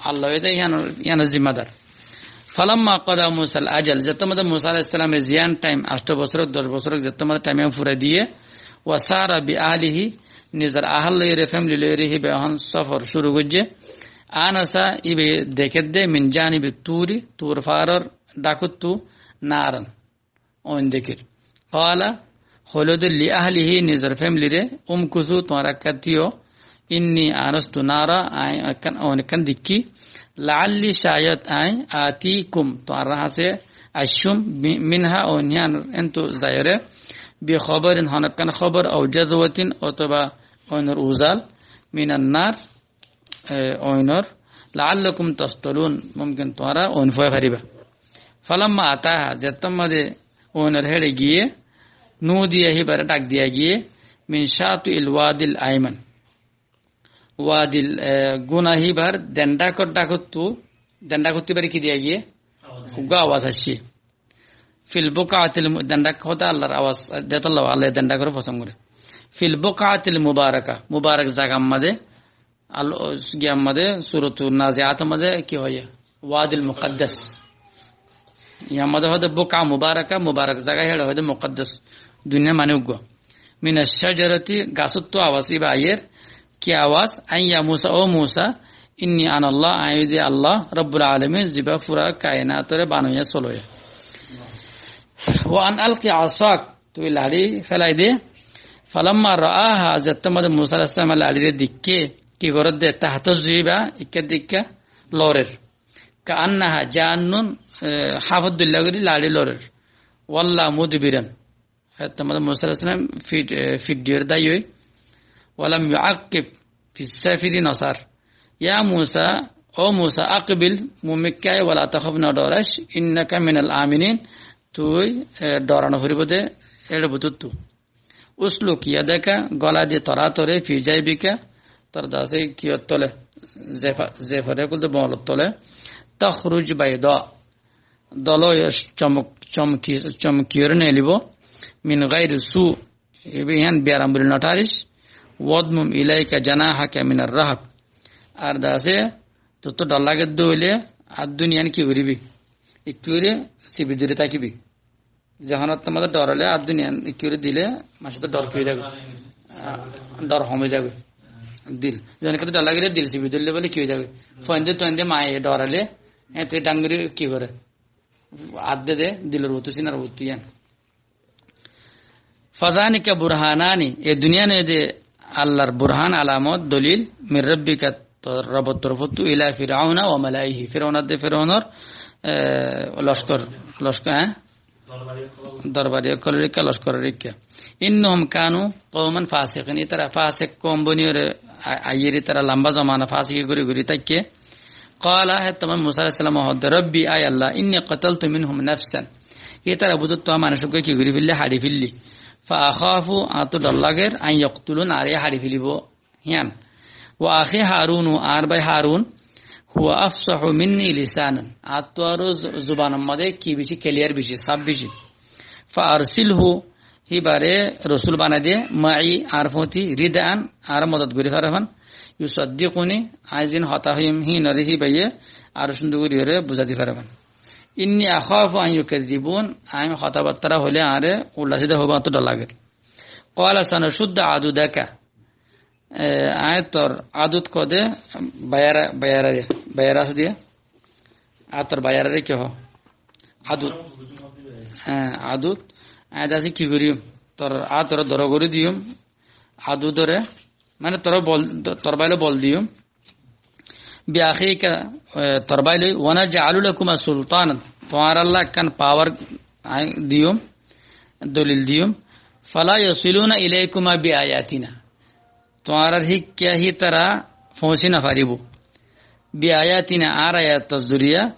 Allaye dé yían, yíanor zimmadar. فلما قضى موسى الأجل, zettór mazé Musa aláihis salame ziyán thaim, añctho bosór ók, doc bosór ók, zettór mazé thaim yían furai diyé, وسار بأهله, nizor ahál loiyóre, femili loiyóre híba ehón sofor cúru goijjé. آنس, híba dekédde, من جانب الطور, Tur faáror dhákottu, نارا, ooin dekír. قال, hoilóde, لأهله, nizor femilire, امكثوا, tuáñra ekkán tíyo, إني آنست نارا, aññí ekkán, ooin ekkán deikkí, لعلي, cáyod aññí, آتيكم, tuáñrar hañsé aiccúm, م-, منها, ooin yían héntu zaiyóre, بخبر, honó ekkán hóbor, أو جذوة, otóba ooinor uzal, من النار, e, ooinor, لعلكم تصطلون, mumkin tuáñra ooin fúai faribá. فلما أتاها, zettór mazé ooinor héçe giyé, نودي, híbare dhak diya giyé, من شاطئ الوادي الأيمن. Wadil, e, guna híbar dendhákor dhákottu, dendhákottu híbare ki diya giyé? Uggwá awas aiccé. في البقعة الم-, dendhák hoóde Allar awas, detolla Allaye dendhákore fosón goré. في البقعة المباركة, mubarak zagar mazé, Al-, giyar mazé, Suratun Naziator mazé ki hoiyé? Wadil Muqaddas. Yar mazé hoóde buqa mubaraka, mubarak zaga, héçe hoóde muqaddas. Duniyar mani uggwá. من الشجرة, gasóttu awas íba aiyér. Ki awas? أن يا موسى, ó Musa, إني أنا الله, aññí óilde Allah, رب العالمين, zibá fura kainatoré banoiya soloiya. وأن ألق عصاك, tui laçí félai de. فلما رآها, zettór mazé Musa aláihis salame laçíre deikké, ki gorér de, تهتز, íba ikká dikká lorer. كأنها جان, e, háfot dóilla gorí laçí lorer. ولى مدبرا. Hettór mazé Musa aláihis salam fit, e, fit diyóre dái ói. ولم يعقب, fissá firi nosár. يا موسى, ó Musa, أقبل, mumikká, ولا تخف, nodhorais, إنك من الآمنين, tui, e, dhorano foribó de, éçe bútottu. اسلك يدك, gola de tor átore, في جيبك, tor dase kiyór tole, zefa-, zefore kulde boñlor tole, تخرج بيضاء, dolo chomok-, chomki-, chomkiyóre neelibó, من غير سوء, íba yián biyaram buli notháris, واضمم إليك جناحك من الرهب, ar dase tottú dhor lage de óile, ar duniyan ki goríbi? Ikki gorí sibi dóri tákibi. Zehonot mazé dor óile ar duniyan ki gorí dile, manúic ottu dor ki ói zagói? Ah, dor hom ói zagói. Dil. Zehon ottu dor lagile dil sibi dóille bóle ki ói zagói? Foinde toinde maye dor óile, e te dangori ki goré? Ar de de, dilor bútottu, sinar bútottu yián. Fazalika burhanani, e duniyat ot de Allar burhan, alamot, dolil, min rabbika, tor Robbor torfóttu, ila Firauna wa malaihi, Firaun ar de Firaunor, e, lockor, lockor, e? Dorbari ókkolor ikká, lockor or ikká. Innahum kanu qauman fasiqin, ítara fasik koum boni óre a-, aiyér, ítara lamba zomana fasiki gorí gorí táikke. Qala, hé tomar Musa aláihis salam hoódde, Rabbi, ai Allah, inni qataltu minhum nafsan. Ítara bútottu añár manúic uggúa ki gorí félli, hári félli. Fa akhafu, añáttu dor lager, an yaqtulun, añáre hári félibo. Híyan. Wa akhi Harunu, añár bái Harun, huwa afsahu minni lisanan. Añáttu aró zu-, zubanor mazé ki beci clear beci, saf beci. Fa arsilhu, híbare rosul banai de, ma'i, añár fóti, ridan, añáre modot gorí fare fán. Yusaddiquni, añí ziín hotá hoiyum, híinore híbaye aró cúndor gorí óre buzái di fare fán. Inni akhafu an yukazzibun, añí hotábattára hoilé añáre uldha sidá hoibó, añáttu dor lager. Qala sanashuddu adudaka. E, añí tor adud hoó de, baiyara, baiyara de, baiyara asé de, añí tor baiyarare ki hoó? Adud. E, adud. Añí de asé ki goríyum? Tor, añí tore dor gorí diyum. Adudore, mane tore bol, tor báile bol diyum. Bi akhika, e, tor báile, wa naj'alu lakuma sultanan. Tuáñralla ekkán power añí diyum, dolil diyum. Fala yasiluna ilaykuma bi ayatina. Tuáñrar híkka hítara foóñsi nofaribó. Bi ayatina, añár ayator zoriya,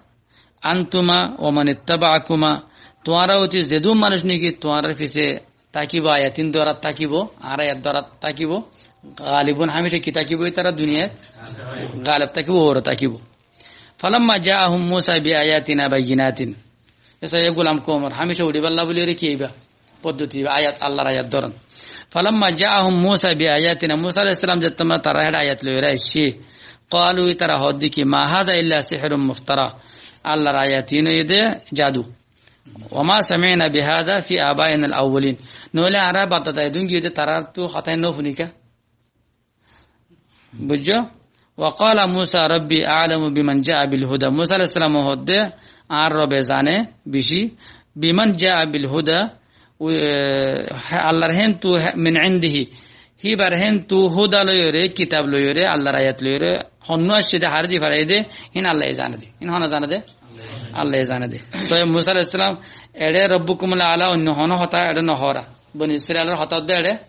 antuma wa man ittaba'akuma, tuáñra óti zedún manúic niki tuáñrar fisé tákibo, ayatin dórat tákibo, añár ayat dórat tákibo, galibun, hámica ki tákibo, ítara duniyait galib tákibo, uore tákibo. Falamma ja'ahum Musa bi ayatina bayyinatin. Esa e gulam koumor, hámica uçibálla buli óre ki óiba? Foddoti, ayat, Allar ayat dóron. Falamma ja'ahum Musa bi ayatina, Musa aláihis salam zettómar tarár héçe ayat loi óre aiccé, qalu, ítara hoódde ki, ma hadha illa sihrun muftara. Allar ayat iín óiye de jadu. Wa ma sami'na bi hadha fi abaina al-awwalin. Noóile añára bafdada edún giyé de taráttu hotá iín nofúniká. Buijjó? Wa qala Musa rabbi a'lamu biman ja'a bil huda. Musa aláihis salam hoódde, añár Robe zane beci, biman ja'a bil huda, u-, e, Allar héntu he-, min indihi. Híbar héntu huda loiyóre, kitab loiyóre, Allar ayat loiyóre, honnú aiccé de, haré di façáiye de, hín Allaye zane de. Hín hone zane de? Allaye zane de. Toi Musa aláihis salam, eçé rabbukumul a'la, oinno honó hotá eçé nohóra. Boni Israilor hotá de eçé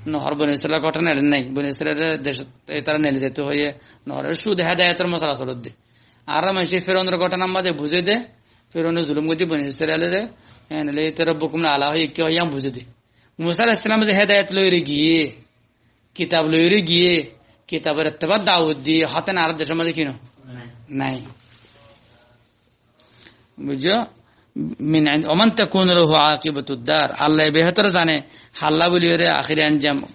nohór, Boni Israilor góthona eçé nái. Boni Israilor decót ítara neeli zaito hoiyé nohór. Cúde hedayotor mosala solodde. Añára maincé Firaunor góthonar mazé buzé de, Firaune zulum goijjé Boni Israilore, en óile ítara rabbukumul a'la hoiyé, ki hoiyé, yián buzé de. Musa aláihis salam ze hedayot loiyóre giyé, kitab loiyóre giyé, kitabor etteba dawot diyé, hotá añárar decór mazé ki no? Nai. Buijjó? Min ind-, wa man takunu lahu aqibatud dar. Allaye behétor zane, halla buli óre ahéri anjam,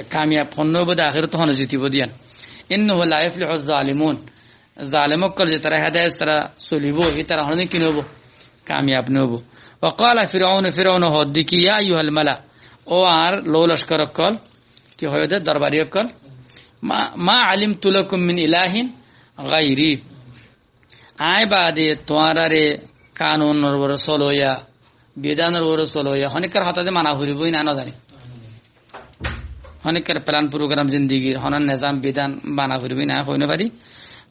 kamiyab honnú óibo de, ahératot hone zitibo de yián. Innahu la yuflihu zalimun. Zalem ókkol zetará hedayot sára solibo, ítara honodin ki noóibo? Kamiyab noóibo. Wa qala Firaun, Firaune hoódde ki, ya ayyuhal mala, ó añár lou lockor ókkol, ki hoiyé de dorbari ókkol, ma, ma alimtu lakum min ilahin ghairi. Añí baade tuáñrare kanunor uore soloiya, bidanor uore soloiya, honikkar hotá de mana foribó, iín añí nozani. Honikkar plan program zindigir, honó nezam bidan mana foribó, iín añí hoi nofari.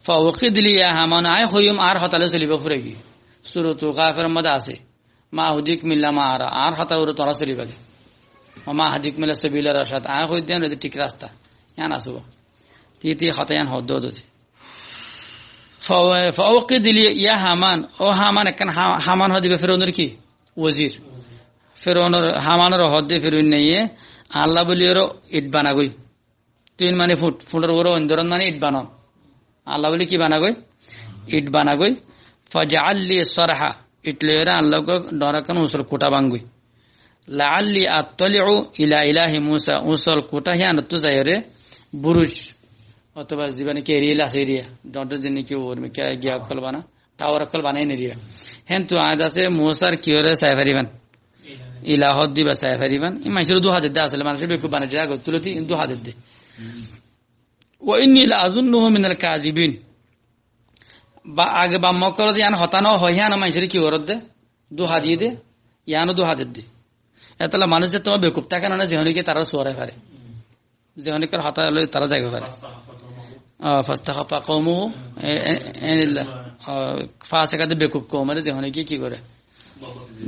Fa awqid li ya Haman, añí hoiyum añár hotá loi soliba furaibi. Suratu Ghafiror modde asé. Ma ahdikum illa ma ara, añár hotár uore tuáñra soliba de. Wa ma ahdikum illa sabila rashad, añí hoi de yián óilde thík rasta. Yián asé. Ti, ti hotá yián hoó de, hoó de. Fa, fa awqid li ya Haman, ó Haman, ekkán Ha-, Haman hoó de Firaunor ki? Wazir. Firaunor, Hamanore hoó de Firaun naiye, Allah buli óre it bana goi. Tin mani fut, futor uore oin doron mani it banon. Allah buli ki bana goi? It bana goi. Faj'al li sarha, it loiyóre Allah goi, dóra ekkán usol kuthá bangoi. La'alli attali'u ila ilahi Musa, usol kuthá híyanottu zaiyóre, buruj, otoba zibá niki eriyel asé eriya, dóñr dóñr ziniki urmika giya ókkol bana, tower ókkol banai neriya. Héntu añí de asé Musar kiyóre sai faribán. Ila hoódde íba sai faribán. Ín maincóre duha dedde asóle, manúic bekuf banai diyé, agor tulóti ín duha dedde. Wa inni la azunnuhu minal kadibin. Ba, age baf ókkol de yián hotá no hoó, yián maincóre ki gorédde? Duha diyé de, yiáno duha dedde. Etolla manúic ze tuáñra bekuf táke no né, ze honikka tarare suwarai fare. Ze honikka hotá loi tará zai fare. Ah, fastakhaffa qawmuhu, e, e, enilla, ah, fasek ade bekuf koumore ze honikka ki gore?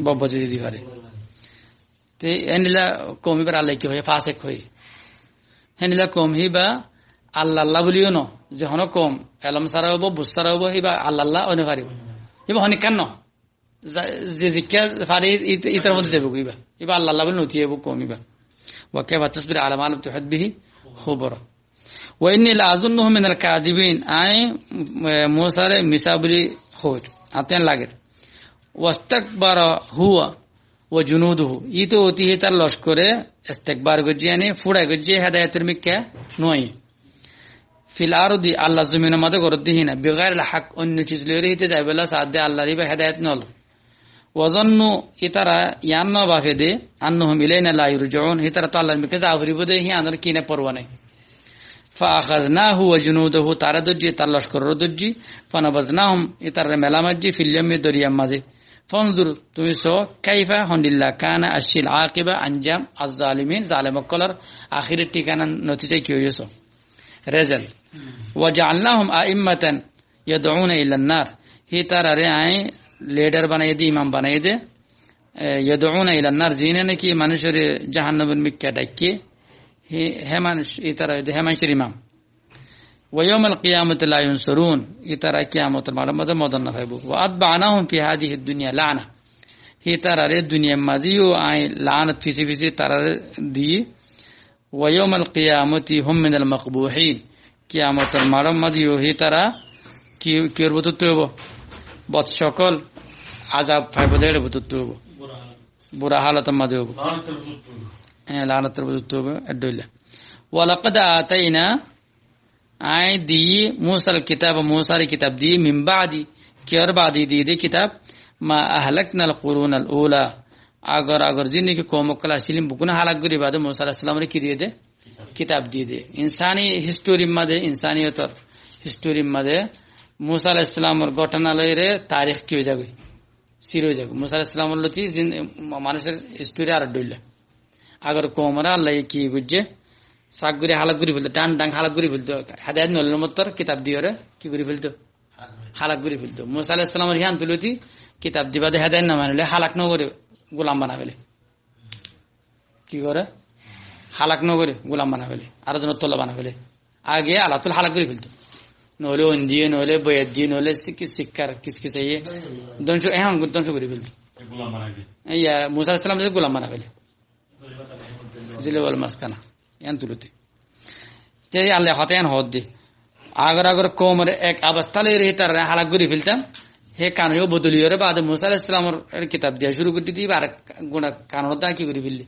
Bobboti di fare. Te enilla koum íbare Allah ki hoiye? Fasek hoiye. Enilla koum híba Allah Allah buli no. Ze hono koum elom sára óibo, buz sára óibo, híba Allah Allah ói no faribo. Híba honikka no. Za-, ze zikka fare, it-, itar modde zaibo íba. Íba Allah Allah buli no tiyaibo koum íba. Wa kaifa tasbiru ala ma lam tuhit bihi khubra. Wa inni la azunnuhu minal kadibin. Añí, e, Musare misa buli hoir. Añáttu yián lager. Wastakbara huwa wa junuduhu. Íte óti hítar lockore istikbar goijje, yáni furai goijje, hedayotor mikká no aiyé. Fil ardi, Allar zominor modde gorédde hína, bighairil hak, oinno ciz loire híte zaibolla saádde, Allar íba hedayot nol. Wa zannu, ítara yián no bafe de, annahum ilaina la yurjaun, ítara to Allar mikká za foribó de, híyanor kine porwa nai. Fa akhadnahu wa junudahu, tare dóijji, tar lockorore dóijji, fa nabadnahum, ítarare mela maijji, fil yammi, doriyar mazé. Fanzur, tumi só, kaifa, hondilla, kana, accíl, aqiba, anjam, az-zalimin, zalem ókkolor ahéri thikana, notija ki óiye só. Result. Wa ja'alnahum a'immatan yad'una ilan nar. Hítarare añí lidar banaiye de, imam banaiye de. E, yad'una ilan nar, zine naki manúcore jahannamor mikká dhakke. Hé, hé manúc, ítara óiye de hé manúcor imam. Wa yawmal qiyamati la yunsarun, ítara kiyamotor maçor modde modot no faibo. Wa atba'nahum fi hadhihi dunya la'na. Hítarare duniyar mazé yó añí lanot fisi fisi tarare diyí. Wa yawmal qiyamati hum minal maqbuhin. Kiyamotor maçor modde yó hítara ki, kiyór bútottu óibo? Bot ókkol azab faibo de, ér bútottu óibo. Bura halotor modde óibo. Lanotor bútottu óibo. E, lanotor bútottu óibo, eddoilla. Wa laqad atayna, añí diyí Musal kitaba, Musare kitab diyí, min ba'di, kiyór baade diyí de kitab, ma ahlaknal qurunal ula, agor agor zin naki koum ókkol accíl, beggún halak gorí baade Musa aláihis salamore ki diyé de? Kitab diyé de. Insani historyr modde, insaniyotor historyr modde Musa aláihis salamor góthona loire tarik ki ói zagói? Sir ói zagói. Musa aláihis salamor loti zin-, ma-, manúcor history ar eddoilla. Agor koumore Allaye ki goijje? Sak gorí halak gorí felto, dhan dhang halak gorí felto. Hedayot no óile mottor kitab diyore ki gorí felto? Halak gorí felto. Musa aláihis salamor híyan tulóti kitab di baade hedayot no manile halak no goré, gulam banai fele. Ki goré? Halak no goré, gulam banai fele. Ar zonor tolla banai fele. Age Allattú halak gorí felto. No óile oin diye, no óile boyat diye, no óile sik-, sikkar kiskisaiye. Dóngco, ehón dóngco gorí felto. Gulam banai fele. Iya, Musa aláihis salam de gulam banai fele. Zilla wal maskana. Yián tulóti. Te Allaye hotá yián hoódde. Agor agor koumor ek obosta loire hítarare halak gorí feltam. Hé kanun yó bodoliyore baade Musa aláihis salamor kitab diya cúru gorí diyé, ar guna kanun dá ki gorí felle?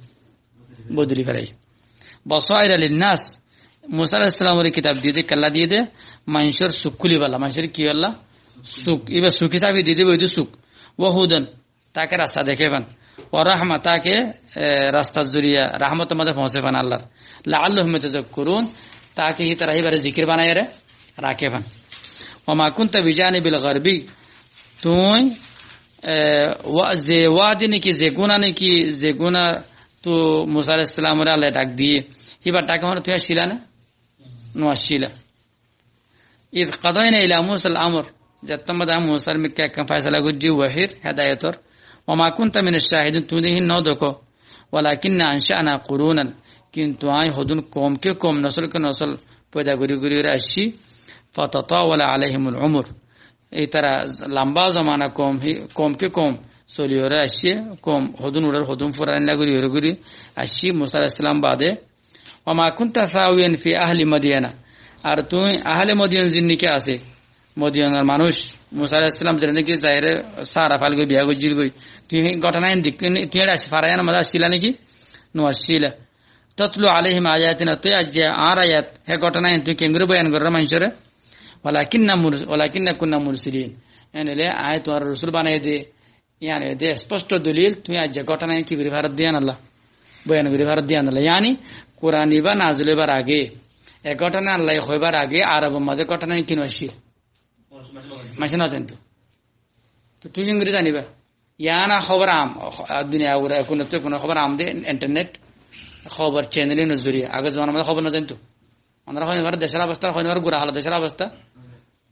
Bodoli felaiyé. Basaira linnas. Musa aláihis salamore kitab diyé de, kiyólla diyé de, maincór suk kúliballa, maincór kiyólla? Suk, íba suk hísabe diyé de, boi de suk. Wa hudan, Take rasta deké fán. Wa rahma, take, e, rastar zoriya rahmotor modde foóñse fán Allar. La'allahum yatazakkarun, take hítara híbare zikir banaiyore raké fán. Wa ma kunta bijanibil gharbi, tuñí, e, wa-, ze wadi niki, ze guna niki, ze guna tu Musa aláihis salamore Allaye dhak diyé, híbar dhake honó tuñí accíla né? No accíla. Iz qadaina ila Musal amr, zettót mazé añí Musar mikká ekkán faisala goijjí wahir, hedayotor. Wa ma kunta minash shahidin, tuñí de hín no dekó. Walakinna ansha'na qurunan, kintu añí hodún koum ke koum, nosol ke nosol foida gorí gorí ore aiccí. Fatatawala alaihimul umur. Ítara lamba zomana koum hi-, koum ke koum soliyore aiccí, koum hodún uçar hodún furar illa gorí ore gorí aiccí Musa aláihis salam bade. Wa ma kunta thawiyan fi ahli Madyana. Ar tuñí ahle Madyan zin niki asé, Madyanor manúic, Musa aláihis salam zere niki zaire sára fail goi biya goijjíl goi. Tuñí hé góthona hín dek-, tuñí eçe aic-, fara yián mazé accíla niki? No accíla. Tatlu alaihim ayatina, tuñí aijja añár ayat, hé góthona hín tuñí kengori boyan goror maincóre? Walakinna mur-, walakinna kunna mursilin. Ene óile añí tuáñre rosul banai de, Yían óilde esposto dolil, tuñí aijja góthana ki gorí faródde yíanolla, boyan gorí faródde yíanolla. Yáni, Kuran ibá nazil óibar age, e góthana Allaye hoibar age, Arobor mazé góthana ki no accíl? Maincé no zainto. Toi tuñí keéngori zaniba? Yían hóbor am, duniya uggwá, kunottu kuno hóbor am de, internet, hóbor channel inor zoriya. Age zomanar mazé hóbor no zainto. Onora hoói no faro decór obosta, hoói no faro gura hála decór obosta.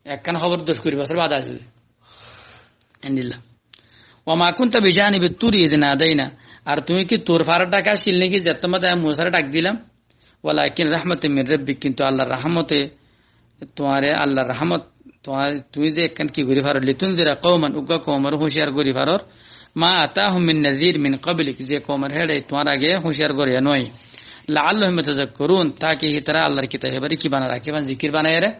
Ekkán hóbor doc kuri bosór baade aisé de. Endilla. وما كنت بجانب الطور إذ نادينا. Ar tuñí ki Tur fárar dháke accíl né ki, zettót mazé añí Musare dhák dilam? ولكن رحمة من ربك, kintu Allar rahmote tuáñre, Allar rahmot tuáñre, tuñí ze ekkán ki gorí faror, لتنذر قوما, uggwá koumoré húciyar gorí faror, ما أتاهم من نذير من قبلك, ze koumor héçe tuáñr age húciyar goróya no óiye. لعلهم يتذكرون, táki hítara Allar kitab ibáre ki banai rakí fan, zikir banaiyóre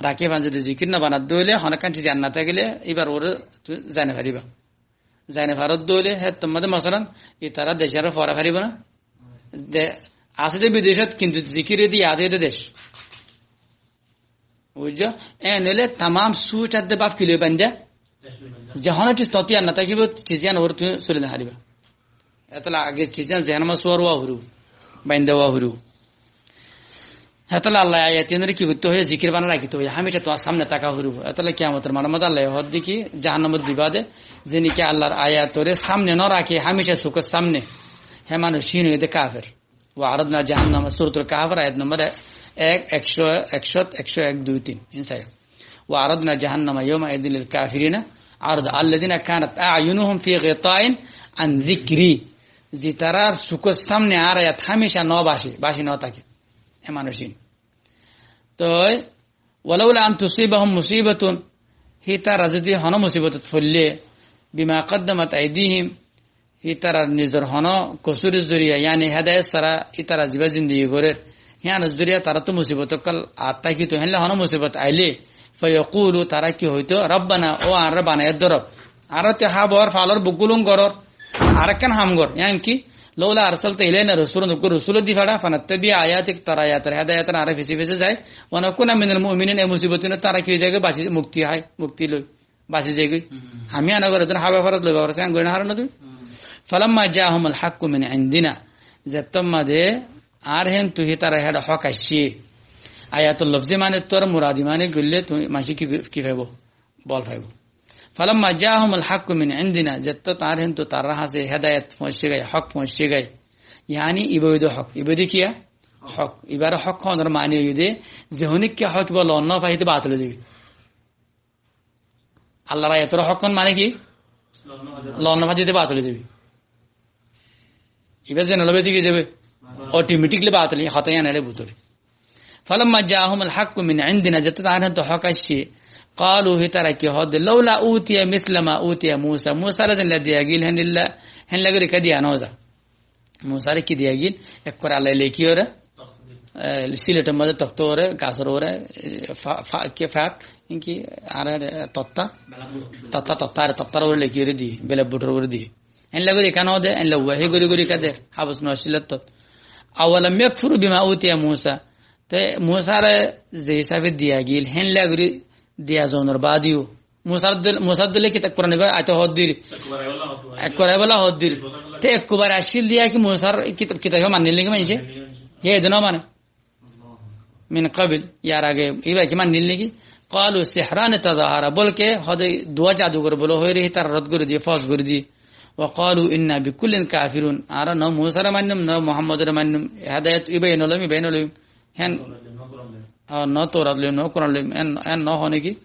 rakí fan. Zodi zikir no banadde óile, honó ekkán ciz yad no tákile, ibár uore tuñí zani faribá. Zani faródde óile, héttor mazé, masalan, ítara decóre fora faribó na. De, asé de bidecót, kintu zikir edi yad óiye de dec. Buijjó? En óile tamam suc edde baf ki loi baindá? Ze honó ciz tuáñttu yad no tákibo, ciz yían uore tuñí soli no faribá. Etolla age ciz yían zeén mazé suwar ówa foribó, baindá ówa foribó. Hétolla Allaye ayat inore ki goittó hoiye, zikir banai rakíto hoiye, hámica tuáñr samne táka foribó. Hétolla kiyamotor manor mazé Allaye hoódde ki, jahannamot diba de, ze niki Allar ayatore samne no raké, hámica sukor samne, hé manúc ín óiye de kafer. وعرضنا جهنم, Suratul Kahfor ayat nombor ek, ekcó, ekcó, ekcó ek, dui, tin, ín saiyó. وعرضنا جهنم يومئذ للكافرين عرضا الذين كانت أعينهم في غطاء عن ذكري. Zitarar sukor samne añár ayat hámica no báci, báci no táke. E manúc ín. Toi, ولولا أن تصيبهم مصيبة, hítara zodi honó musibotot foille, بما قدمت أيديهم, hítarar nizor honó kosúror zoriya, yáni hédayot sára ítara zibá zindigi gorér, híyanor zoriya taráttu musibot ókkol añár tákito, hénle honó musibot ailé, فيقولوا, tará ki hoitó, ربنا, ó añára banaiyé dé Rob. Añára toi hábor, falor, buk gulung gorór, arekkán ham gor, yáni ki, لولا أرسلت إلينا رسولا, uggwá rosul di faça, فنتبع آياتك, tor ayator hédayotor añára fise fise zai, ونكون من المؤمنين, e musibot inottú añára ki ói zaigói, basi, mukti hái, mukti loi. Basi zaigói. Hmm. Hami ana gore, zon hába farat loi babar sán gorí no háron na tumi. Hmm. فلما جاءهم الحق من عندنا. Zettót mazé añár héntu hítara héçe hók aiccé. Ayatul lofzi mane tor muradi mane goille tumi maincé ki, ki faibo? Bol faibo. فلما جاءهم الحق من عندنا. Zettót añár héntu tarár hañsé hédayot foóñiccé goi, hók foóñiccé goi. Yáni ibá óilde hók. Ibá de kiya? Hók. Ibáre hók hoónor mani óilde, ze honikka hók ibá lon no fai, híte batil ói zaibo. Allar ayator hók hon mane ki? Lon no fai de, batil ói zaibo. Ibá ze no loibo, ki ói zaibo? Automatically batil, hotá yían ere bútore. فلما جاءهم الحق من عندنا, zettót añár héntu hók aiccé, قالوا, hítara ki hoódde, لولا أوتي مثل ما أوتي موسى, Musare zeilla diya giyóil héndilla, héndilla gorí kiyá diya no za. Musare ki diya giyóil? Ekkore Allaye lekíyore, e, siletor mazé toktor uore, gasor uore, e, fa-, fa-, ki fat, inki, ar, e, totta, totta, totta, ar tottar uore lekíyore diye, blackboard or uore diye. Héndilla gorí kiyá no de, héndilla wahi gorí gorí kiyá der, háfos no accíl ettót. أولم يكفروا بما أوتي موسى. Te Musare ze hísafe diya giyóil, héndilla gorí diya zonor baade yó, Musar dil-, Musar dile kitab Kuran ibá aito hoódde. Ekkubar aibólla hoódde. Te ekkubar accíl de yá ki Musar kitab, kitab ibá mannil niki maincé? Hé de no mane. من قبل, yar age ibá ki mannil niki? قالوا سحران تظاهرا, bolke hoódde duwá jadugor bóli hoiyóre hítara rod gorí diye, fos gorí diye. وقالوا إنا بكل كافرون. Añára no Musare mainnum, no Muhammadore mainnum. Hédayot ibáye no loiyum, ibáye no loiyum. Hén, ah, no Taurat loiyum, no Kuran loiyum, en, en no hoó niki?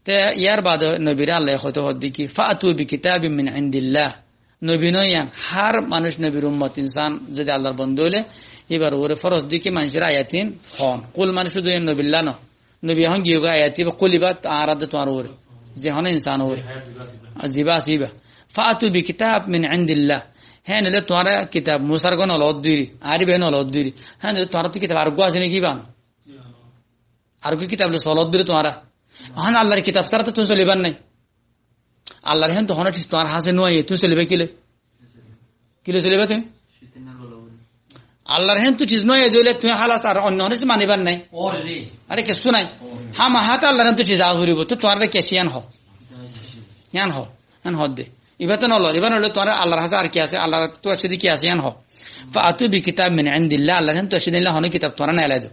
Te yar baade nobire Allaye hoito hoódde ki, فأتوا بكتاب من عند الله. Nobi no yían, hár manúc nobir ummot, insan zodi Allar bonda óile, íbar uore foros de ki maincóre ayat ín hoón. Kul mane cúdu yían nobilla no. Nobi ehón giyói goi, ayat ibá, kul ibá añárar de, tuáñr uore. Ze honó insan uore. Zibá asé ibá. فأتوا بكتاب من عند الله. Héen óile tuáñra kitab Musar gán no loódde ri, añár ibá no loódde ri. Héen óile tuáñrattu kitab ar uggwá asé niki ibá no? Ar uggwá kitab loi solódde ri tuáñra. Ehón Allar kitab sára to tuñí solibar nái. Allar héntu honó ciz tuáñr hañsé no aiyé, tuñí soliba ki loi? Ki loi soliba tuñí? Allar héntu ciz no aiyé de óile tuñí hálas, ar oinno honó ciz manibar nái. Are kessú nái. Hámaha to Allar héntu ciz awa foribo, to tuáñra kessú yían hoó. Yían hoó, yían hoó de. Ibá to nolor, ibá nolor tuáñra Allar hañsé ar ki asé, Allar to asé de ki asé yían hoó. Fa'tu bi kitabin min indillah, Allar héntu asé de honó kitab tuáñra neelai do.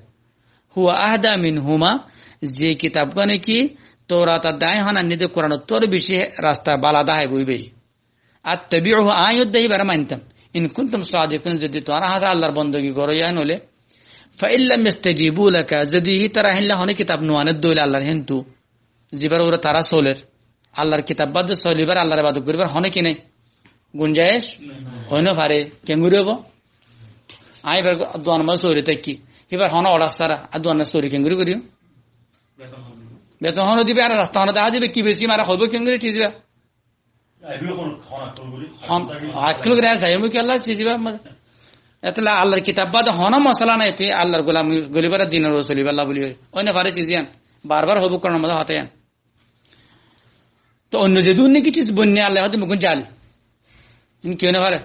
Huwa ahda minhuma, ze kitab gán ki Taurat ar de aññí hon ainní de Kuran ottu beci rasta bála dahaibo ibá. Attabi'uhu, aññí yó de ibáre maintam. In kuntum sadiqin, zodi tuáñra hañsé Allar bondogi goró yían óile. Fa in lam yastajibu laka, zodi hítara héndilla honó kitab no ané de óile Allar héntu, zibár uore tará soler, Allar kitab bade solibar, Allar ebadot goribar honó ki nái? Gunjaic ói no fare, keéngori óibo? Aññí ibár duan mazé sori táki, ibár honó order sára, aññí duan mazé sori keéngori gorim? Beton honó dibo, ar rasta honó dahái dibo, ki beci mara hoibo keéngori thík ibá? Hon, hakkil gori saiyum ki Allah, thík ibá? Etolla Allar kitab bade honó mosala nái, tui Allar golam golibar, dinor uore solibar buli. Ói no fare thík yían, bar bar hoibo Kuranor mazé hotá yían. To oinno zedún niki thiz boinne Allah hoó de mukun jali. In kiyó no fare?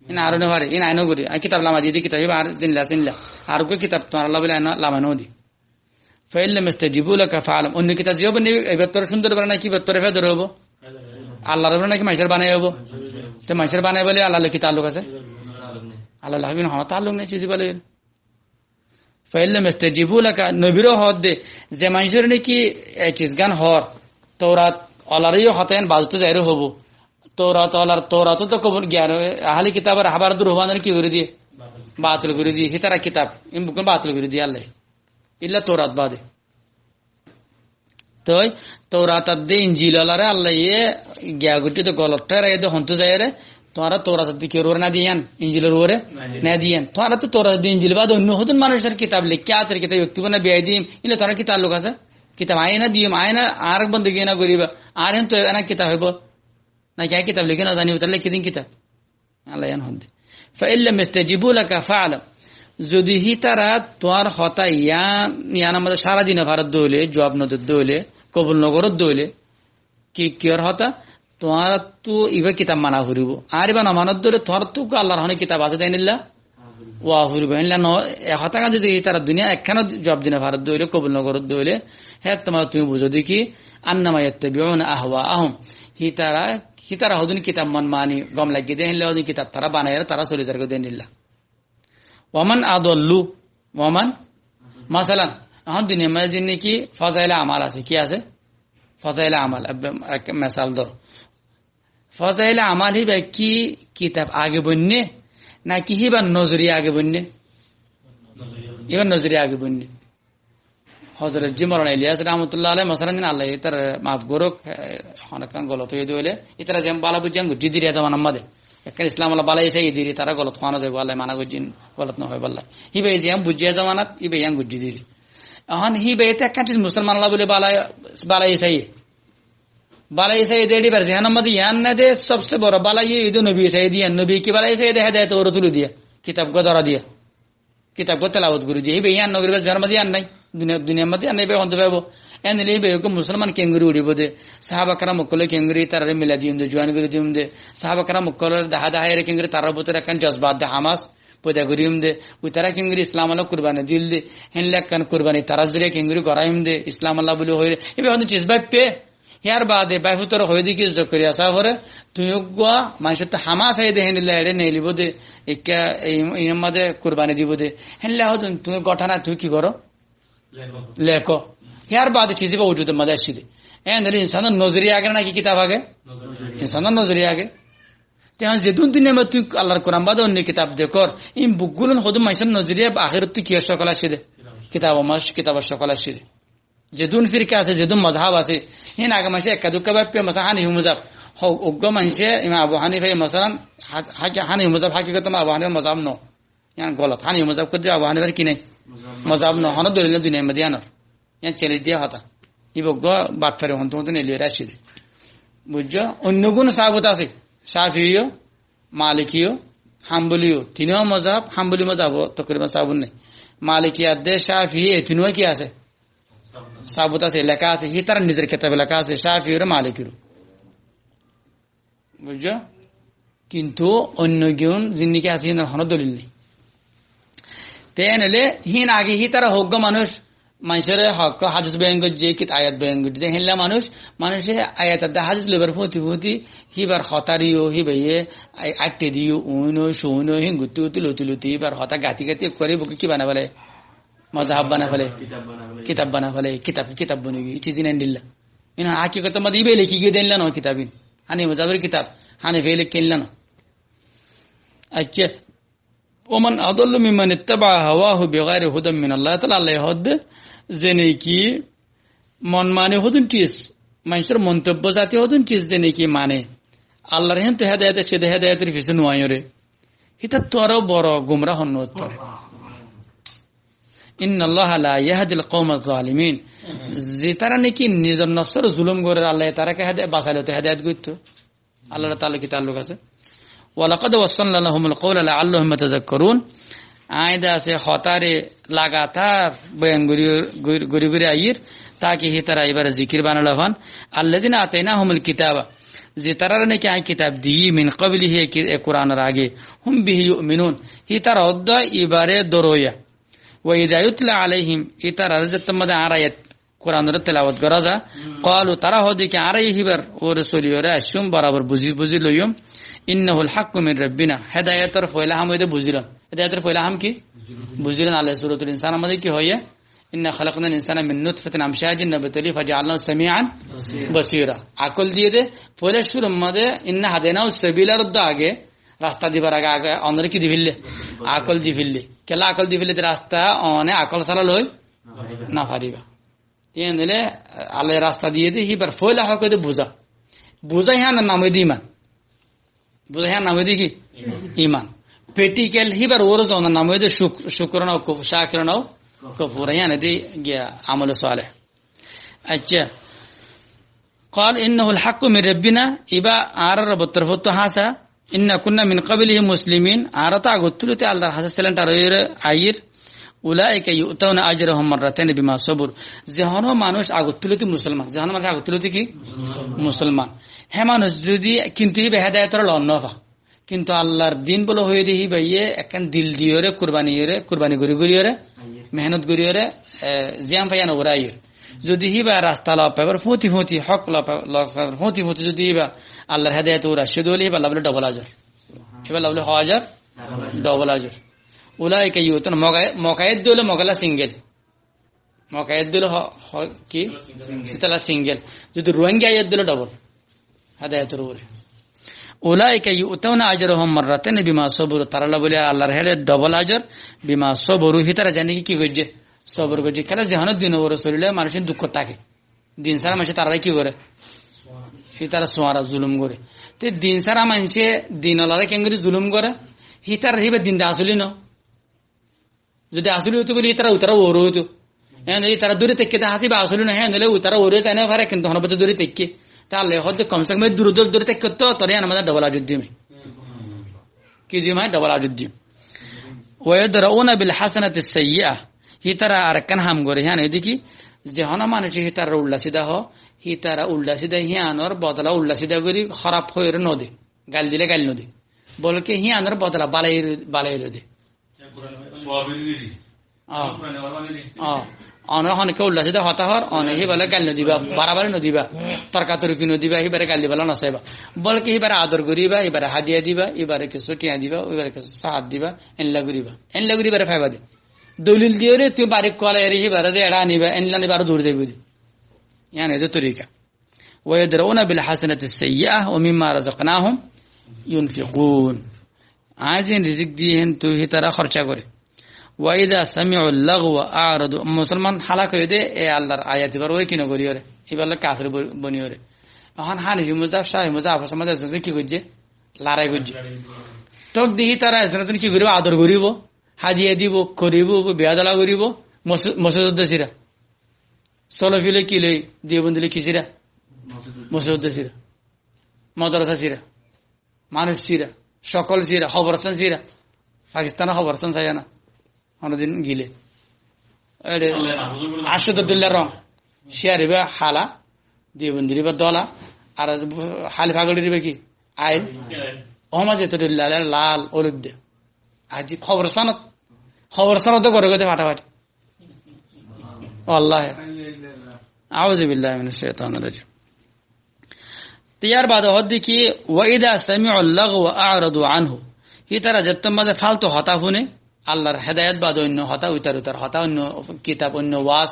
In ar no fare, in aññí no gori. Aññí kitab lamai di di kitab ibá ar zinla sinla. Ar uggwá kitab tuáñralla buli aññí lamai no di. Fa in lam yastajibu laka fa'lam. Oinno kitab ziyó boinne ibár tore cúndor óibo naki ibár tore fedor óibo? Allar óibo naki maincór banai óibo? Te maincór banai buli Allar lói ki taalluk asé? Allar lói honó taalluk nái, thík ibá loi. Fa in lam yastajibu laka, nobire hoó de, ze maincóre niki e thiz gán hoór, Taurat olaré yó hotá yían bazottú zaire hoibo. Taurat olar, Taurat to kobul giyan, ahli kitabor habar dur hoibo, añára ki gori diye? Batil gori diye, hítara kitab, in beggún batil gori diye Allah. Illa Taurat bade. Toi Taurat ar de Injil olaré Allaye giya goittó de golot thórai de hontú zaiyóre, tuáñra Taurat ar de kiyór uore no diyan, Injilor uore no diyan. Tuáñra to Taurat ar de Injil bade oinno hodún manúcor kitab lekí, ator kitab yoktibo na biyai diyum, illa tuáñra ki taalluk asé? Kitab aññí no diyum, aññí no, añár bondogi no goriba, añár héntu ena kitab hoibo. Naki aññí kitab lekí no zani, ótalla lekí din kitab. Allah yían hoó de. Fa in lam yastajibu laka fa'lam. Zodi hítara tuáñr hotá yían, yíanor mazé sára di no fare de óile, juab no de de óile, kobul no gore de óile, ki, kiyór hotá? Tuáñrattu ibá kitab mana foribo. Ar ibá no mane de óile tuáñrattu Allar honó kitab asé de héndilla? Wa foribo. Héndilla no, e hotá gán zodi hítara duniyat ekkán juab di no fare de óile, kobul no gore de óile, hétto mazé tumi buzó de ki, annama yattabi'una ahwa'ahum. Hítara, hítara hodún kitab mon mani gom lagé de, héndilla hodún kitab tará banaiyóre tará soli zargói de héndilla. Wa man adallu, wa man, masalan, ehón duniyar mazé zin niki fazail amal asé, ki asé? Fazail amal, ek, ek mesal dóro. Fazail amal híba ki kitab age boinne, naki híba nozoriya age boinne? Híba nozoriya age boinne. Hozrot Ji Maulana Iliyas rahmatullah alaih, masalan, Allah itarare maf goruk, e, honó ekkán golot óiye de óile, itará zeén bála buijjé yián goijjé de e zomanar mazé. Ekkán Islam ola bála isai de, tará golot hoó no zaibo, Allah mana goijjé, golot no hoibolla. Híba e zeén buijjé e zomanat, híba yián goijjé de. Ehón híba e to ekkán thiz Musolman ola buli bála, bála isai. Bála isai de, ibar zeénor mazé yián nai de, sobse boro bála iye, iye de nobi isai de, nobi ki bála isai de, hedayot ore tuli diya, kitab gán dóra diya. Kitab gán telawot gori diye, híba yián no goribar zeénor mazé yián nai, duniya, duniyar mazé yián nai, híba hontu faibo? Endilla híba uggwá Musolman keéngori uçibo de, sahaba keram ókkole keéngori tarare mila diyum de, join gori diyum de, sahaba keram ókkolore dahái dahái ere keéngori tarar bútore ekkán jozba de hamas foida goriyum de, ítara keéngori Islam ola kurbani dil de, héndilla ekkán kurbani tarar zoriya keéngori goraiyum de, Islam ola buli hoire, híba hontu thiz báippe, Híyar baade báifuttore hoiyé de ki, Zokoriya sáfore, tuñí uggwá maincóttu hamas aiyé de héndilla eçé neelibo de, ekká ei, ei mazé kurbani dibo de. Héndilla hoó de tuñí góthana tuñí ki goró? Lekó. Lekó. Híyar baade thiz ibá wujudor mazé aiccé de. Endilla insanor nozoriya age naki kitab age? Nozoriya. Insanor nozoriya age. Te ehón zedún duniyar mazé tuñí Allar Kuran baade oinno kitab dekór, in beggún hodún maincór nozoriya ahérattú kiyór cokol aiccé de? Kitab. Kitabor maz-, kitabor cokol aiccé de. Zedún firka asé, zedún mozhab asé, hín age maincé ekka dukka báippe, masalan, Hanafi mozhab. Ho, uggwá maincé Imam Abu Hanifa, masalan, ha-, ha-, Hanafi mozhab, hakikote Imam Abu Hanifa mozhab no. Yián golot. Hanafi mozhab hoó de Abu Hanifar ki nai? Mozhab no. Mozhab no. Honó dolil nai duniyar mazé yiánor. Yián challenge diya hotá. Ibá uggwá batfari hontu hontu neeli ere aiccé de. Buijjó? Oinno gún sabut asé. Cafiyo, Malikiyo, Hamboliyo. Tinuwa mozhab, Hamboli mozhab o tokriban sabut nai. Maliki ar de Cafi, e tinuwa ki asé? Sabut asé, leká asé, hítara nizor kitabe leká asé, Cafir o Malikir o. Buijjó? Kintu oinno giyún zinniki asé, hín or honó dolil nai. Te en óile hín age hítara hoggwá manúic Maincóre hók hádis boyan goijjé, kit-, ayat boyan goijjé de héilla manúic, manúice ayat ar de hádis loibar fúti fúti híbar hotá riyó, híbaye ai-, aitte diyó, uino, suino, híngutti utti, luti luti híbar hotá gati gati ekkuwari buke ki banai félaiye? Mozahab banai félaiye. Kitab banai félaiye. Kitab banai félaiye. Kitab, kitab boni giyói, ici zin endilla. Ino hakikotor modde íba leki giyé de endilla no kitab in. Hanafi mozhabor kitab, Hanafiye lekke endilla no. Accá, ومن أضل ممن اتبع هواه بغير هدى من الله. Tóile Allah ye hoódde, ze neki mon mani hodún tis, maincór montobbo zati hodún tis, ze neki mane Allahr héntu hedayot accé de hedayotor fisé no aiyóre, hítattu aró boro gumrá hon no ottóre. إن الله لا يهدي القوم الظالمين. Zitará neki nizor nofsóre zulum gorer, Allah ye tará ke heda-, basailóte hedayot goittó. Allahr taala ki taalluk asé? ولقد وصلنا لهم القول لعلهم يتذكرون. Añí de asé hotáre lagatar boyan gori, gori, gori gori aiyír, taki hítara ibare zikir banai lofan. الذين آتيناهم الكتاب. Zitaráre neki añí kitab diyí, من قبله, e ki-, e Kuranor age. هم به يؤمنون. Hítara ódda ibare doroya. وإذا يتلى عليهم, ítarar zettó modde añár ayat Kuranor telawat gorá za, قالوا, tará hoó de ki, añára híbar uore soliyóre aiccúm, borabor buzí, buzí loiyúm, إنه الحق من ربنا, hedayotor foila ham óilde buzílon. Hedayotor foila ham ki? Buzílon. Allah ye Suratul Insanor modde ki hoiye? إنا خلقنا الإنسان من نطفة أمشاج نبتليه فجعلناه سميعا بصيرا. Akól diye de, foila cúrur modde, إنا هديناه السبيل or de age, rasta dibar age, age, onore ki di féille? Akól di féille. Kiyólla akól di féille de rasta, one akól sára loi no fariba. Yián óile, Allah ye rasta diye de, híbar foila hók óilde buza. Buza híyanor nam óilde iman. Buza híyanor nam óilde ki? Iman. Iman. Practical híbar uore zonor nam óilde cúkr, cúkr no kuf-, cákir no kufur, híyan óilde giya amole saleh. Accá. قال إنه الحق من ربنا, iba añárar Robor torfóttu háñsa, إنا كنا من قبله مسلمين, añára to agottú lóti Allahr hañsé selentar óiyore aiyír, أولئك يؤتون أجرهم مرتين بما صبروا. Ze honó manúic agottú lóti musolman, ze honó manúic agottú lóti ki? Musolman. Musolman. Hé manúic zodi, kintu íba hedayotor lon no fa. Kintu Allahr din bóla hoiyé de híbaye ekkán dil diyóre, kurbani yóre, kurbani gorí goríyore, mehénot goríyore, e, ziyán fa yían uore aiyóre. Zodi híba rasta loi faibar fúti fúti, hók loi fa-, loi faibar fúti fúti zodi híba Allahr hedayot uore aiccé de óile híballa bóle dobol ajor. Híballa bóle ho ajor? Dobol ajor. أولئك يؤتون, Moga, Moga ayat de óile Mogalla single. Moga ayat de óile ho-, ho-, ki? Sitala single. Zodi Rohingya ayat de óile dobol. Hedayotor uore. أولئك يؤتون أجرهم مرتين بما صبروا. Taralla bóle Allahr héçe dobol ajor, بما صبروا, hítara zane ki, ki goijjé? Sobor goijjé. Kiyólla ze honó dinor uore solile manúic duk táke. Din sára maincé tarare ki goré? Hítara suara zulum goré. Te din sára maincé din oláre keéngori zulum goré? Hítarar híba din de asóli no. Zodi asóli óito bóli, ítara, utara uore óito. Héen óile ítara dóri táikke de hásé íba asóli no, héen óile utara uore óito, ene fare, kintu honó bóte dóri táikke. Te Allah ye hoó de, kom se kom dóri dóri dóri táikke to, tore yíanor mazé dobol ajor diyum. Ki diyum? Dobol ajor diyum. ويدرؤون بالحسنة السيئة. Hítara arekkán ham goré, híyan óilde ki, ze honó manúice hítarar uldha sidha hoó, hítara uldha sidha híyanor bodola uldha sidha gorí hóraf hoiyóre no de, gail dile gail no de. Bolke híyanor bodola bálai, bálai de. Ó. Ó. One honekká uldha sidha hotá hoór, one híbare gail no diba, barabari no diba, torkatorki no diba, híbare gail dibálla no saiba. Bolke híbare ador goríba, híbare hádiya diba, híbare kessú thiañ diba, híbare kessú sáat diba, éndilla goríba. Éndilla gorí híbare faiba de. Dolil diyóre tuñí bari kolaiyóre híbare de eçé aniba, éndilla aniba aró duri zaibo de. Yían óilde torika. ويدرؤون بالحسنة السيئة ومما رزقناهم ينفقون. Añí ziín rizik di héntu hítara hórca goré. وإذا سمعوا اللغو أعرضوا. Musolman hálak óiye de, e Allahr ayat ibar uore ki no goríyore, iballa kafer bo-, boniyore. Ehón Hanafi mozhab, Cafi mozhab, afosor mazé ezone ezone ki goijjé? Lorai goijjé. Tók di hítara ezone ezone ki goríbo? Ador goríbo, hádiya dibo, koribo, biya dola goríbo, mos-, mosjid de sira. Solofi loi ki loi, Diyobondi loi ki sira? Mosjid de sira. Modrasa sira. Manúic sira. Sokol sira. Hoborstán sira. Pakistanor hoborstán sai na. Honodin gile. Ere, añctó dóilla rong. Ciyar iba hala. Diyobondir iba dola. Ar háli fagolir iba ki? Ail. Ó mazé to dóilla lal, oludde. Ajib hoborstánot. Hoborstánot to gore gore fatafati. Ó Allah. Auzu billahi minash shaitanir rajim. Te yar baade hoódde ki, "Wa idha sami'u al-laghwa a'radu anhu." Hítara zettót mazé faltu hotá fúne, Allahr hedayat baade oinno hotá, uitar uitar hotá, oinno kitab, oinno waz,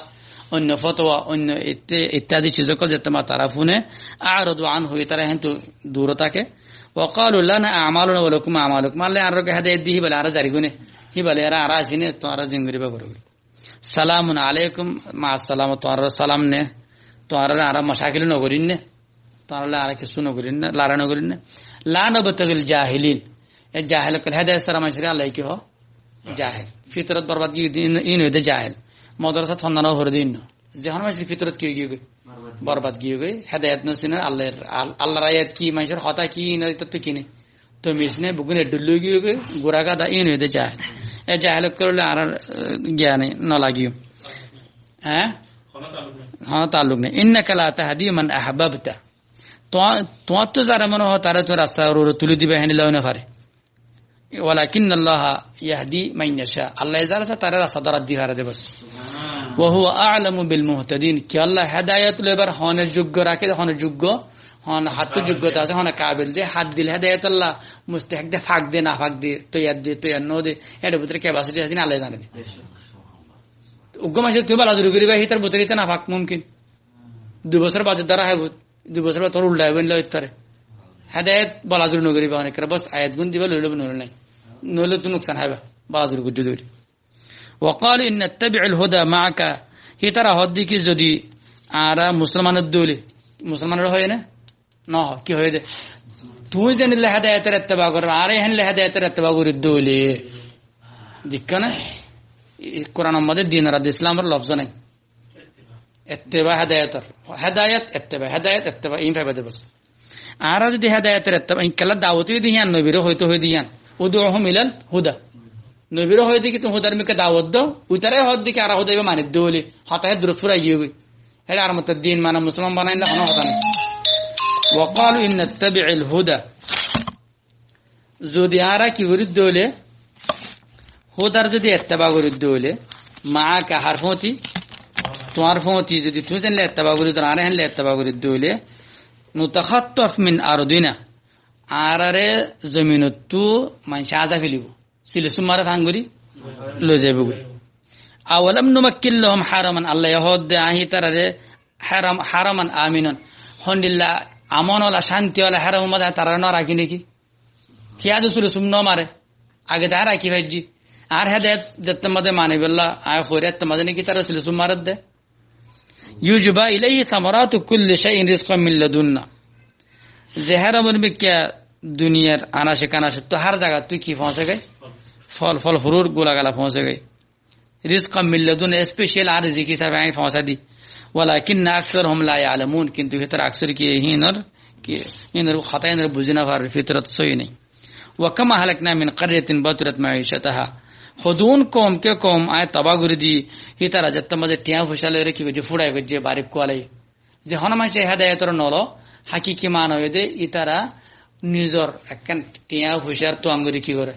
oinno fotowa, oinno itte-, ittadi ciz ókkol zettót mazé tará fúne, a'radu anhu, hítara héntu dure táke. Wa qalu lana a'maluna wa lakum a'malukum. Allah añára ke hedayat di, híbale añára zari goi né, híbale añára, añára así né, tuáñra zingori ba goró. Salamun alaikum, ma assalam, tuáñra salam né, tuáñra añára mosákil no gorín né, tuáñra añára kessú no gorín né, lorái no gorín né. La nabtaghil jahilin. E jahil ókkol hedayat sára maincóre Allah ki hoó? Jahil. Fitrot borbad giyé de, in, in óiye de jahil. Madrasat fonná no fore de inno. Ze honó maincór fitrot ki ói giyé goi? Borbad giyé goi. Hedayat no sine, Allah, Al-, Allahr ayat ki, maincór hotá ki, in óiye de to ki né. Tomiz nai, beggún eddulla ói giyé goi, gura gada, in óiye de jahil. E jahil ókkol loi añárar, eh, giyani no lagiyó. Há? Honó taalluk nai. Innaka la tahdi man ahbabta. Tuá-, tuáñttu zare mone hoó taré tuñí rastar uore tuli diba, héndilla ói no fare. Walakinna Allaha yahdi man yasha. Allah ye zare sá taré rasta dórat di fare de bos. Wa huwa a'lamu bil muhtadin. Ki Allah hedayat loibar hone joggo raké, hone joggo, hone hattú joggota asé, hone kabil de, hat dil hedayat Allah mustahik de, fak de, nafak de, toiyar de, toiyar no de, ér bútore capacity asé ni Allah ye zane de. Uggwá maincóre tuñí bala zuri goriba, hítar bútore híta nafak mumkin. Dui bosór bade dara háibo, dui bosór bade tor ulda háibo, enilla óit fare. Hedayat bala zuri no goriba, onek bos ayat gún diba, loile loiba, noile nai. Noile tuñí nuksan háiba, bala zuri goijjó de óile. Wa qalu in nattabi'il huda ma'aka. Hítara hoódde ki zodi añára musolmanor dóile, musolmanor hoiyé né? No, ki hoiyé de? Tuñí zenilla hedayator etteba goró, añára hénilla hedayator etteba gorí dóile. Dekká né? I Kuranor modde din ar Islamor lofz nai. Etteba hedayator. Hedayat, etteba, hedayat, etteba, in faiba de bos. Añára zodi hedayator etteba, in kella dawot óiye de yián, nobire hoito hoiye de yián. Ud'uhum ilal huda. Nobire hoiye de ki tuñí hudar muke dawot do, uitare hoódde ki añára huda iba mani dóile, hotá hé durot furai giyé goi. Héçe añárar mottor din mana musolman banailla honó hotá nai. Wa qalu in nattabi'il huda. Zodi añára ki gorí dóile, hudar zodi etteba gorí dóile, ma'aka har fóti, tuáñr fóti zodi tuñí zenilla etteba gorí dóile, añára hénilla etteba gorí dóile, nutakhattaf min ardina, añárare zominottu maincé aza felibo. Sile sumare fangori loi zaibo goi. Awalam numakkin lahum haraman, Allah ye hoódde añí tarare haram, haraman aminan. Hondilla amon ola, cánti ola, haramor modde tarare no rakí né ki? Kiyá de sile sum no mare? Age de añí rakí faijjí. Añár hedayat zettót modde mani bolla, añí hoiré zettót modde né ki tarare sile sum maredde? Yujba ilayhi samaratu kulli shay'in rizqan min ladunna. Ze haramor mikká duniyar anace kanace tú har zagattu ki foóñse goi? Fol, fol furut gula gala foóñse goi. Rizqan min ladunna, special añár riziki hísabe añí foóñsa di. Walakinna aktharahum la ya'lamun, kintu hítara aksar ki hínor, ki hínor hotá hínor buzí no fare, fitrat sóhi nai. Wa kam ahlakna min qaryatin batirat ma'ishataha. Hodún koum ke koum añí tobá gorí di, hítara zettót mazé tiañ foicá loi ki goijjé, furai goijjé, barik kualai. Ze honó maincé hedayator no lo, hakiki mana óiye de, ítara nizor ekkán tiañ foicár tuañ gorí ki goré?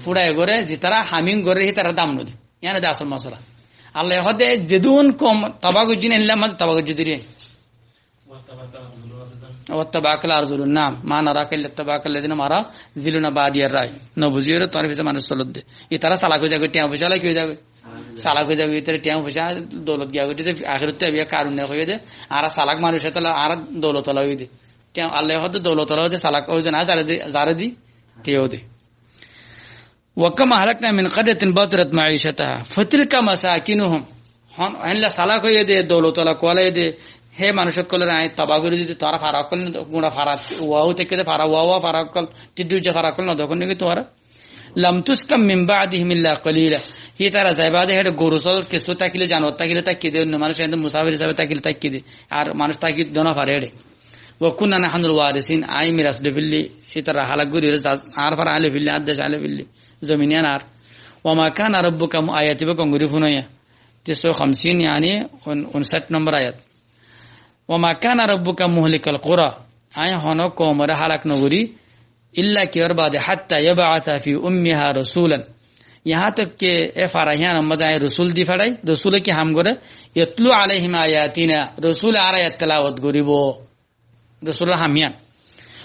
Furai goré, zitara haming goré, hítara dam no de. Yián de asol masala. Allah ye hoódde zedún koum tobá goijjé né, héndilla mazé tobá goijjé de. Wattaba'akal arzalun, naam, ma naraka illa ittaba'akal lazina mara ziluna badiyar rai. No buzíyore tuáñr fise manúic solodde. Itara salak ói zagói, tiañ foicá ala ki ói zagói? Salak ói zagói, itara tiañ foicá, doulot giya goijjé de, ahérotte abiya Karune hoiyé de, añára salak manúic ótolla, añára doulot ola óiye de. Tiañ Allah ye hoódde doulot ola óiye de, salak óiye de na, zare di, zare di, tiañ óiye de. Wa kam ahlakna min qaryatin batirat ma'ishataha fatilka masakinuhum. Hon, héndilla salak óiye de, doulot ola kuala óiye de, hé manúic ókkolore añí tobá gorí di, tuáñra fara ókkol, gura fara, uwa táikke de fara, uwa uwa fara ókkol, tiddí uijja fara ókkol no dekó né ki tuáñra? Lam tuskan min ba'dihim illa qalila. Hítara zai baade héçe goru sóol kessú tákile, januwar tákile táikke de, oinno manúic ende musafir hísabe tákile táikke de, ar manúic táki no fare héçe. Wa kunna nahnul warisin, añí miras loi félli, ítara halak gorí, añár fara añí loi félli, añár dec añí loi félli, zomin yián añár. Wa ma kana rabbuka mu-, ayat ibá kongori fúnoya. Tis'a wa khamsin, yani un-, unsát nombor ayat. Wa ma kana rabbuka muhlikal qura. Añí honó koumore halak no gorí, illa kiyór baade, hatta yab'atha fi ummiha rasulan. Yahá tak ke e fara híyanor mazé añí rosul di feçái, rosule ki ham goré? Yatlu alaihim ayatina, rosule añárar ayat telawot goríbo. Rosulor ham híyan.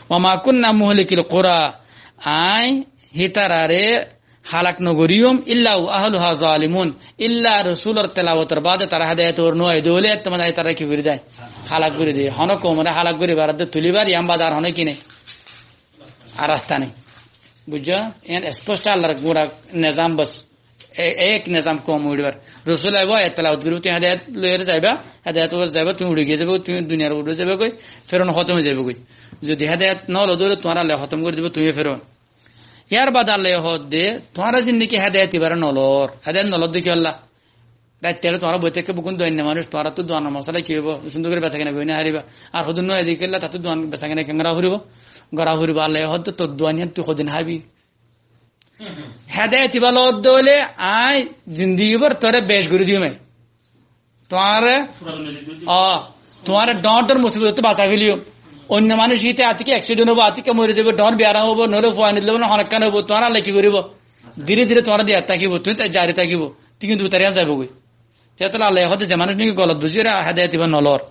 Wa ma kunna muhlikil qura, añí hítarare halak no goríyum, illa wa ahluha zalimun, illa rosulor telawotor baade tara hedayot or no aiyé de óile, ettót mazé añí tarare ki gorí dé? Halak gorí dé. Hono koumore halak goríbar de tulibar, yián bade ar hono ki nái? Ar rasta nái. Buijjó? Yián esposta Allar gura nezam bas. E-, ek nezam koum uçíbar. Rosul aibo, ayat telawot goríbo, tuñí hedayat loiyóre zaiba, hedayat loiyóre zaiba, tuñí uçí giyé zaiba, tuñí duniyar uçí zaiba goi, Feron hótom ói zaiba goi. Zodi hedayat no lo de óile tuáñra Allaye hótom gorí dibo, tuñí Feron. Yar bade Allaye hoó de, tuáñra zendilla ki hedayat ibáre no lor, hedayat no lor de kiyólla? Raitte tuáñra boi táikka beggún doinna manúic, tuáñrattu duanor mosala ki óibo? Cúndor gorí besakena gori no fariba. Ar hodún no edikella, tattú duan besakena kengóri gora foribo? Gora foribo, Allaye hoó de, tor duan yián tui hodún hábi? Hedayat ibá lodde óile añí zindigi bór tore bec gorí diyum. Tuáñre, o, tuáñre dhoóñr dhoóñr musibotottu basai feliyum. Oinno manúic híte atikka aksiden óibo, atikka mori zaibo, dhoóñr biyaram óibo, noóile fuain loibo, noóile honókkan óibo, tuáñre Allaye ki goríbo? Dire dire tuáñre diyat tákibo, tuñí ta-, jari tákibo. Tuñí kintu tariyán zaibo goi. Te hétolla Allaye hoó de ze manúic niki golot buzíyore hedayat ibá no lor.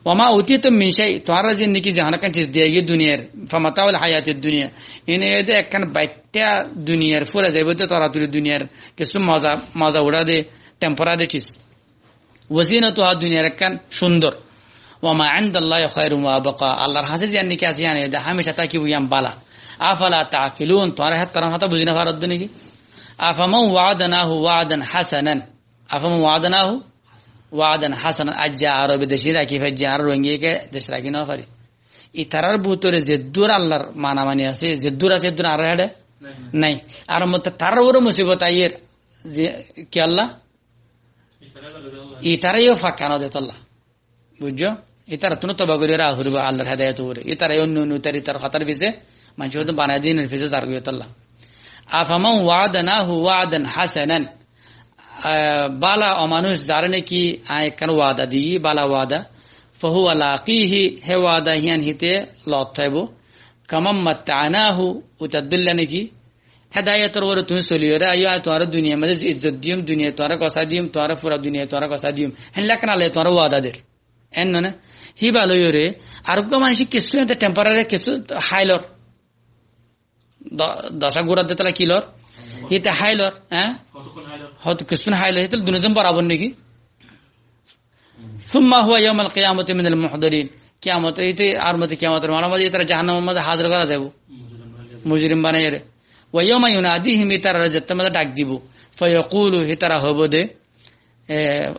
Wa ma utitum min shay, tuáñrare ze niki ze honókkan ciz diya giyé duniyar, fa mataul hayatid dunya. Iín óilde ekkán baitta duniyar, fura zaibo de tolatuli duniyar, kessú moza, moza uçá de, temporary ciz. Wa zinatuha, duniyar ekkán cúndor. Wa ma indallahi khairun wa abqa, Allar hañsé ziyán niki asé, yián óilde hámica tákibo, yián bála. Afala ta'qilun, tuáñra héttar hotá buzí no faro de niki? Afaman wa'adnahu wa'dan hasanan, Afaman wa'adnahu wa'dan hasanan, aijja Arobe dec rakí faijjí, añára Rohingyaye dec rakí no fari. Itarar bútore zeddúr Allar manamani asé, zeddúr asé, eddúr añárar héçe nai. Nai. Ar motte tarar uore musibot aiyér, ze, kiyólla? Itara yó fakka no de tolla. Buijjó? Ítarattún toba gorí raha foribo Allar hedayot uore. Ítara yó onno onno itar itar hotár fise, manúic hoddún banai dinor fise zar goi tolla. Afaman wa'adnahu wa'dan hasanan. Ah, bála o manúic zaré niki añí ekkán wada diyí, bála wada. Fahuwa laqihi, hé wada híyan híte lot táibo. Kaman matta'nahu, utar dóilla niki hedayotor uore tuñí soliyóre aiyó, añí tuáñre duniyar mazé izzot diyum, duniyai tuáñre gosái diyum, tuáñre fura duniyai tuáñre gosái diyum. Héndilla ekkán Allaye tuáñre wada der. Enno né? Híba loiyóre, ar uggwá manúic kessú ente temporary kessú hái lor. Do-, doca gura de tolla ki lor? Híte hái lor, eé? Hotó kessú hái lor, híte duniyai zon borabor niki? Summa huwa yawmal qiyamati minal muhdarin. Kiyamot, ite ar motte kiyamotor maçor mazé itara jahannamor mazé házir gora zaibo. Mujrim banaiyóre. Wa yawma yunadihim, itarare zettót mazé dhak dibo. Fa yaqulu, itara hoibo de, e,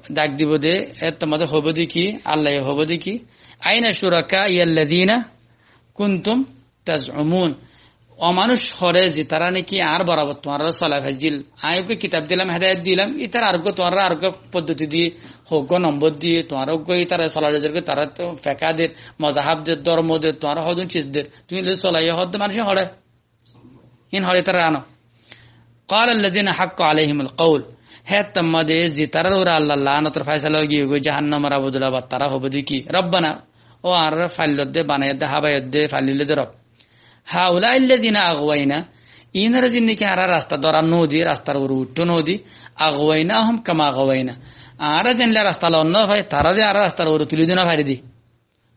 dhak dibo de, ettót mazé hoibo de ki, Allaye hoibo de ki, aina shurakaiyalladhina kuntum taz'umun. O manúic, hoçé zitará niki añár borabor tuáñrare solai faijjíl, añí uggwá kitab dilam, hedayot dilam, itará ar uggwá tuáñrare ar uggwá foddoti di, uggwá nombor di, tuáñra uggwá itará solai der, tará to feka der, mozahab der, dormo der, tuáñra hodún ciz der, tuñí loi solai hoó de manúic hoçé. Iín hoçé itará ano. Qala alladhina haqqa alaihimul qawl. Héttót mazé zitarar uore Allar laanotor faisala ói giyé goi, jahannamor abodula, ba tará hoibo de ki, Rabbana, o añáre faillot de, banaiyot de, habaiyot de, faillot de Rob. Haulai alladhina aghwayna, iínore zendilla ki añára rasta dóra no di, rastar uore uiththó no di, aghwaynahum kama aghwayna. Añára zendilla rasta lon no fai, tarare añára rastar uore tuli di no fari di.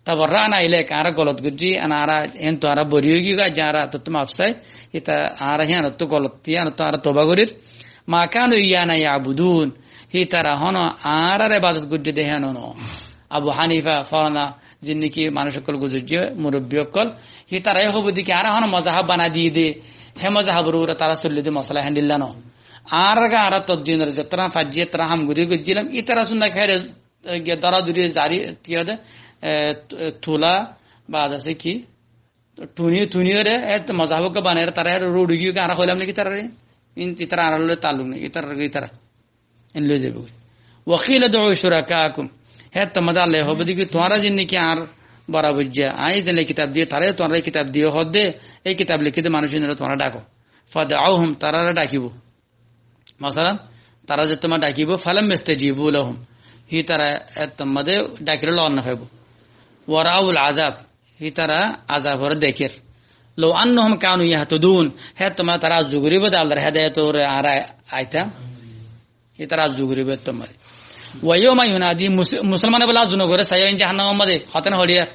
Tabarra'na ilaik, añára golot goijjí, añára héntu añára bori ói giyí, aijja añára tottú maf sai, ita añára híyanottú golot, híyanottú añára toba gorir. Ma kanu iyyana ya'budun, hítara hono añárar ebadot goijjé de híyan no. Abu Hanifa, forona, zendilla ki manúic ókkol guzoijjé, murobbi ókkol, hítara yó hoibo de ki añára hono mozahab banai diyé de, hé mozahab or uore tará soillé de mosala héndilla no. Añárar ga añára toddinor zetará faijjí, tará ham gorí goijjílam, itara sunna khaire, e, ge dóra dóri zari, ki hoó de, e, t-, e, tula, baade asé ki, tuni, tuni ore, e, mozahab ókkol banaiyóre tará hér uçí giyé goi, añára hoilam niki tarare? Iín, itara añárar loi taalluk nai, itarar goi itara. En loi zaibo goi. Wa qila ud'u shurakaakum. Héttót mazé Allaye hoibo de ki, tuáñra zendilla ki añár borabor, añí zendilla kitab diyí, tarare tuáñra kitab diyó hoó de, e kitab lekí de manúic inore tuáñra dhako. Fad'auhum, tarare dhakibo. Masalan, tará zettót mazé dhakibo, falam yastajibu lahum. Hítara ettót mazé dhakile lon no faibo. Wa ra'awul azab. Hítara azab ore dekér. لو أنهم كانوا يهتدون. Héttomma tará azzu goríbo de Allar hédayetor uore añára aitám. Hé tará azzu goríbo héttomma. ويوم يناديهم, mus-, musolmane bolla azzu nogorér, saiyó in jahannamor mazé, hotá no hoçiyar.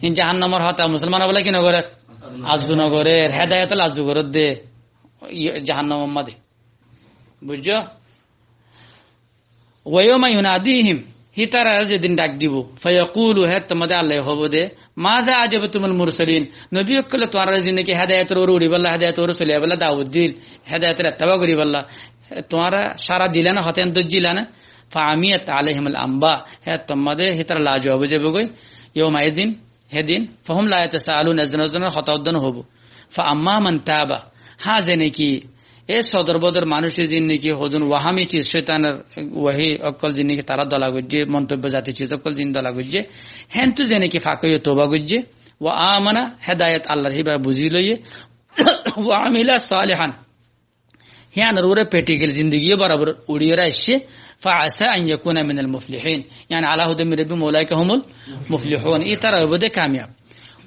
In jahannamor hotá musolmane bolla ki nogorér? Azzu nogorér, hédayetor azzu gorér de, i-, jahannamor mazé. Buijjó? ويوم يناديهم, hítarare zedin dhak dibo, فيقول, héttomma de Allaye hoibo de, ماذا أجبتم المرسلين, nobi ókkole tuáñrare zendilla ki hédayetor uore uçibálla, hédayetor uore solibolla dawot dil, hédayetor etteba goríballa, tuáñra sára dila né, hotá en dóijjila né, فعميت عليهم الأنباء, héttomma de hítara lajowab ói zaibogói, يومئذ, hédin, فهم لا يتساءلون, ezon ezonor hotá uddá no hoibo. فأما من تاب, há, zene ki e sodor bodor manúic zendilla ki hodún wahami ciz, cóitanor wahi ókkol zendilla ki tará dola goijjé, montobbo zati ciz ókkol zendilla dola goijjé, héntu zene ki fak óiye touba goijjé, وآمن, hédayet Allar híba buzí loiyé, وعمل صالحا, híyanor uore practical zindigiyó borabor uçiyóre aiccé, فعسى أن يكون من المفلحين. Yáni على هدى من ربهم أولئك هم المفلحون. Ítara óibo de kamiyab.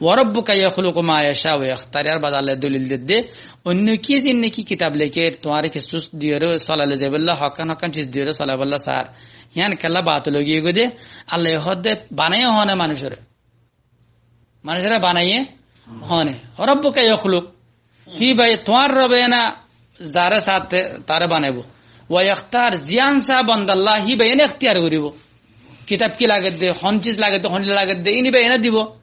وربك يخلق ما يشاء ويختار. Yar baade Allaye dolil der de, oinno ki zendilla ki kitab lekér, tuáñre kessú diyóre solai loi zaibálla, hokkán hokkán ciz diyóre solaibálla sar. Híyan kella batil ói giyói de, Allaye hoó de banaiye hone manúicore. Manúicore banaiye hone. وربك يخلق. Híba tuáñr Robe ena zare sá taré banaibo. ويختار, ziyán sá bandalla híba ene ektiyar goríbo. Kitab ki lage de, hon ciz lage de, hon lage de, ini híba ene dibo.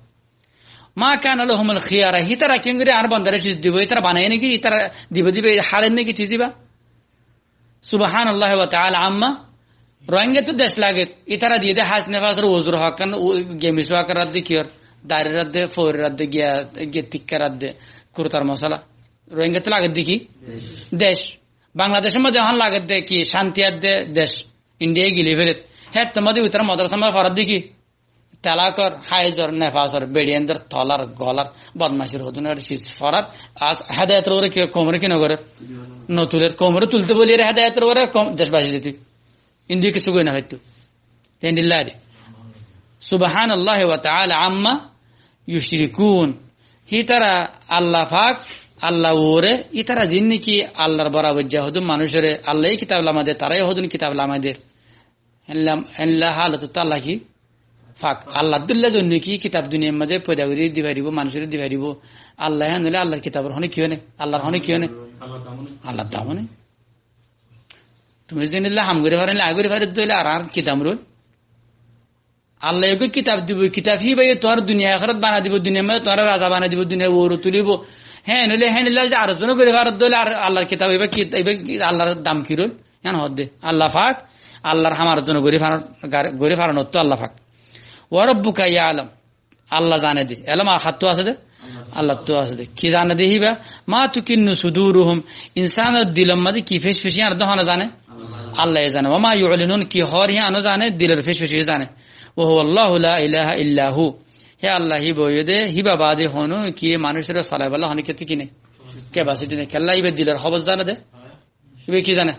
ما كان لهم الخيرة, hítara kengori añár bandare ciz dibo, ítara banaiye né ki, ítara dibo dibo, háre né ki ciz íba. سبحان الله وتعالى عما. Rohingáttu dec lager, ítara diyé de hás nefasor uzur hokkán, u-, gemis hokkán radde kiyór, darir radde, forir radde, giya, giya tikkar radde, kurtar mosala. Rohingáttu lager de ki? Dec. Dec. Bangladecor mazé ehón lager de ki? Cánti adde dec. Indiya gili feler. Héttor mazé ítara madrasar mazé forar de ki? Talakor, haizor, nefasor, beçiyaindor tolar, golar, bodmacir hodún ar sis forar, as hedayetor uore ki, koumore ki no gorer? No tuler, koumore tulte boliyore hedayetor uore koum, dec basi zeti. Indi kessú goi no faitto. Te endilla de. سبحان الله وتعالى عما يشركون. Hítara Allah fak, Allah uore, hítara zin niki Allahr borabor za hodún manúcore, Allah ye kitab lamai der, tará ye hodún kitab lamai der. Hénilla, hénilla halotot Allah ki? Fak. Allah dóilla zon niki kitab duniyar mazé foida gori di faribo, manúcore di faribo. Allah hén óile Allahr kitabor hone ki óne? Allahr hone ki óne? Allahr dam óne. Tumi zendilla ham gori faro, añí gori fari de óile ar, ar ki dam roil? Allah ye kitab dibo, kitab híba ye tuáñr duniya ahérat banai dibo, duniyar mazé tuáñr raza banai dibo, duniyar uore tulibo. Hén óile, hénilla zodi ar zone gori faro de óile ar Allahr kitab híba ki, híba ki, Allahr dam ki roil? Yián hoó de, Allah fak, Allahr ham ar zone gori faro, gar-, gori faro notto Allah fak. وربك يعلم. Allah zane de. Elóm ar hattú asé de? Allahttu asé de. Ki zane de híba? ما تكن صدورهم. Insanor dilor mazé ki fec fec, yián de hone zane? Allah ye zane. وما يعلنون, ki hoór yián o zane, dilor fec fec o zane. وهو الله لا إله إلا هو. Hé Allah híba óiye de, híba baade hono ki manúcore solaibolla hone kessú ki nai? Capacity nai. Kiyólla híba dilor hóbor zane de. Híba ki zane?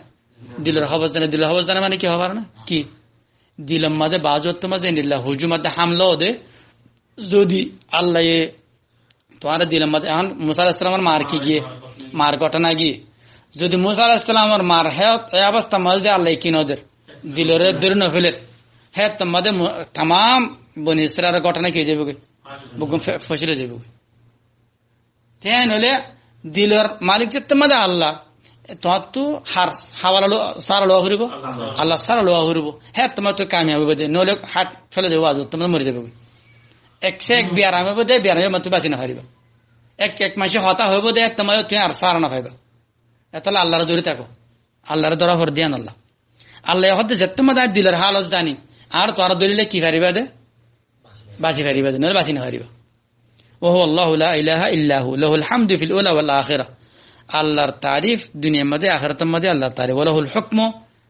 Dilor hóbor zane, dilor hóbor zane mane ki hóbor na? Ki? Dilor mazé baaz wokto mazé endilla hujum adde hamla ó de, zodi Allah ye tuáñre dilor mazé, ehón Musa aláihis salamor mar ki giyé, mar góthona giyé. Zodi Musa aláihis salamor mar héyot, e obostar mazé zodi Allah ye ki no der, dilore dóri no feler, héttor mazé mu-, tamam Boni Israilor góthona ki ói zaibo goi? Beggún fe-, fosíl ói zaibo goi. Te yián óile dilor malik zettót mazé Allah, tuáñttu har sára lowa foribo, Allah sára lowa foribo. Héttót mazé kamiyab óiba de, noóile hát félai zaibo, zettót mazé mori zaibo goi. Ek se ek biyaram óibo de, biyaram óibo, tumi basi no fariba. Ek, ek maincé hotá hoibo de, héttót mazé tumi ar sára no faiba. Etolla Allahre dóri táko. Allahre dóra foribo de yián Allah. Allah ye hoó de zettót mazé añí dilor halot zani, ar tuáñra dórile ki fariba de? Basi fariba de, noóile basi no fariba. وهو الله لا إله إلا هو له الحمد في الأولى والآخرة. Allahr tarif duniyar mazé, ahérator mazé Allahr tarif. وله الحكم,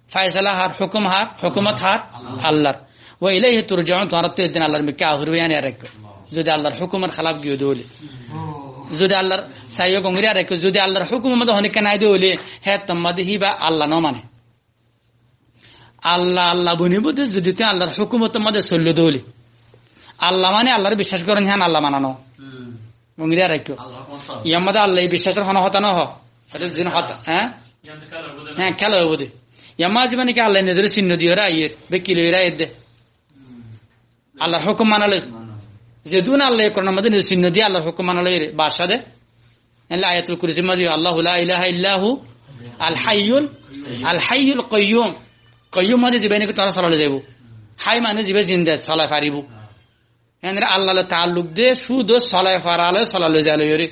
faisala har, hukum har, hukumot har, Allahr. وإليه ترجعون, tuáñrattú ek din Allahr mikká aá foribo, yián yad rakó. Zodi Allahr hukumor hélaf giyó de óile, zodi Allahr saiyó gongori yad rakó, zodi Allahr hukumor mazé honikka nai de óile, héttor mazé híba Allah no mane. Allah, Allah bonibo de, zodi tui Allahr hukumotor mazé soillo de óile. Allah mane Allahr biccác goron, yián Allah mana no. Hmm. Gongiri ar raikko. Yar mazé Allah ye biccacor hono hotá no hoó. Ete zin hotá, há? Há, kéla óibo de. Yar mazé zibá niki Allah ye nizor sinno diyóre aiyér, bekkí loiyóre aiyér de. Allar hókum mana loi. Zedún Allah ye Kuranor mazé nizor sinno diye Allar hókum mana loi re, baccá de. Ella Ayatul Kursir mazé, "Allahu la ilaha illa hu, al hayyul, al hayyul qayyum." Qayyum mazé zibá niki tuáñra solai loi zaibo. Hay mane zibá zinda, solai faribo. Ene Allah loi taalluk de, cúdu solai fara loi, solai loi zai loi re.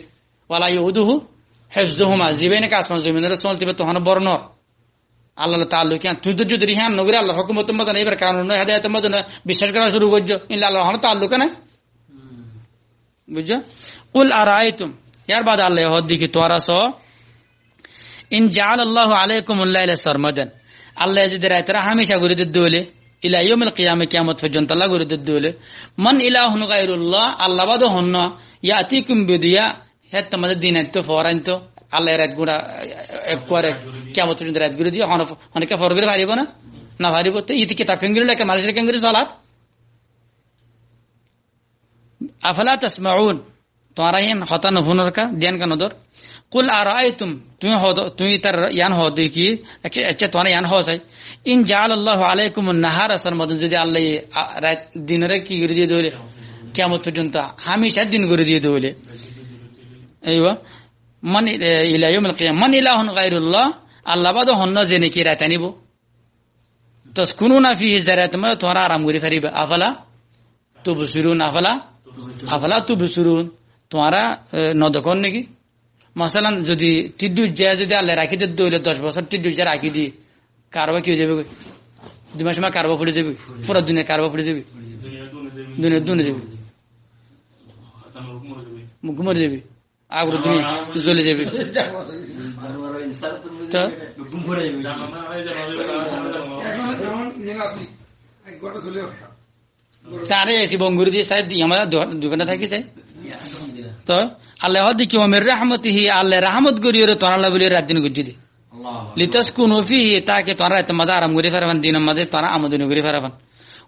Wala yauduhu hifzuhuma. Zibá niki asman zominor solti be tohón bor no. Allah loi taalluk yián, tui dóijjo dóri yián no gorí, Allar hókumotor mazé no, ibar kanun no, hedayotor mazé no, biccac gora cúru goijjo, illa Allar hono taalluk nai. Buijjo? Qul araaitum, yar baade Allah ye hoó de ki tuáñra só, in ja'alallahu alaykumul layla sarmadan. Allah ye zodi raitore hámica gorí de de óile, ila yawmil qiyamah, kiyamot foijjonto Allah gorí de de óile, man ilahun ghayrullah, Allah baade honno, ya'tikum bidiya, héttor mazé din ainto, foór ainto, Allah ye rait gura, ek kuare, kiyamot foijjonto rait gorí diye, hone, hone ke foór gorí faribo na? No faribo. Te ite kitab kengori leké, manúcor kengori solar? Afala tasma'un? Tuáñra yián hotá no fúnor ká, diyan ká no dór? Qul araaitum, tuñí hoó de, tuñí itar yián hoó de ki, accá, accá, tuáñra yián hoó sai. In ja'alallahu alaykumun nahara sarmadan, zodi Allah ye, a, rait, dinore ki gorí diye de óile, kiyamot foijjonto, hámica din gorí diye de óile. Eywa. Man, e, ila yawmil qiyamah. Man ilahun ghayrullah, Allah baade honno ze niki rait anibo. Taskununa fihi, ze raitor mazé tuáñra aram gorí fariba. Afala tubsirun, afala, afala tubsirun. Tuáñra, e, no dekór niki? Masalan, zodi thík uijja zodi Allah ye rakí de de óile, doc bosór thík uijja rakí diye, karba ki ói zaibo goi? Dui mas mas karba fori zaibo goi? Fura duniyai karba fori zaibo goi? Duniyai dune zaibo goi. Gúm mori zaibo goi. Agor duniya zoli zaibo. To? Tare esi bon gori diye, sai di amra du-, dui gonta táki sai. To, Allah hoó de ki, "Wa min rahmatihi", Allah rahmot gori ore tuáñralla buli rait din goijje de. Litaskunu fihi, taki tuáñra rait mazé aram gori farafan, din mazé tuáñra amodoni gori farafan.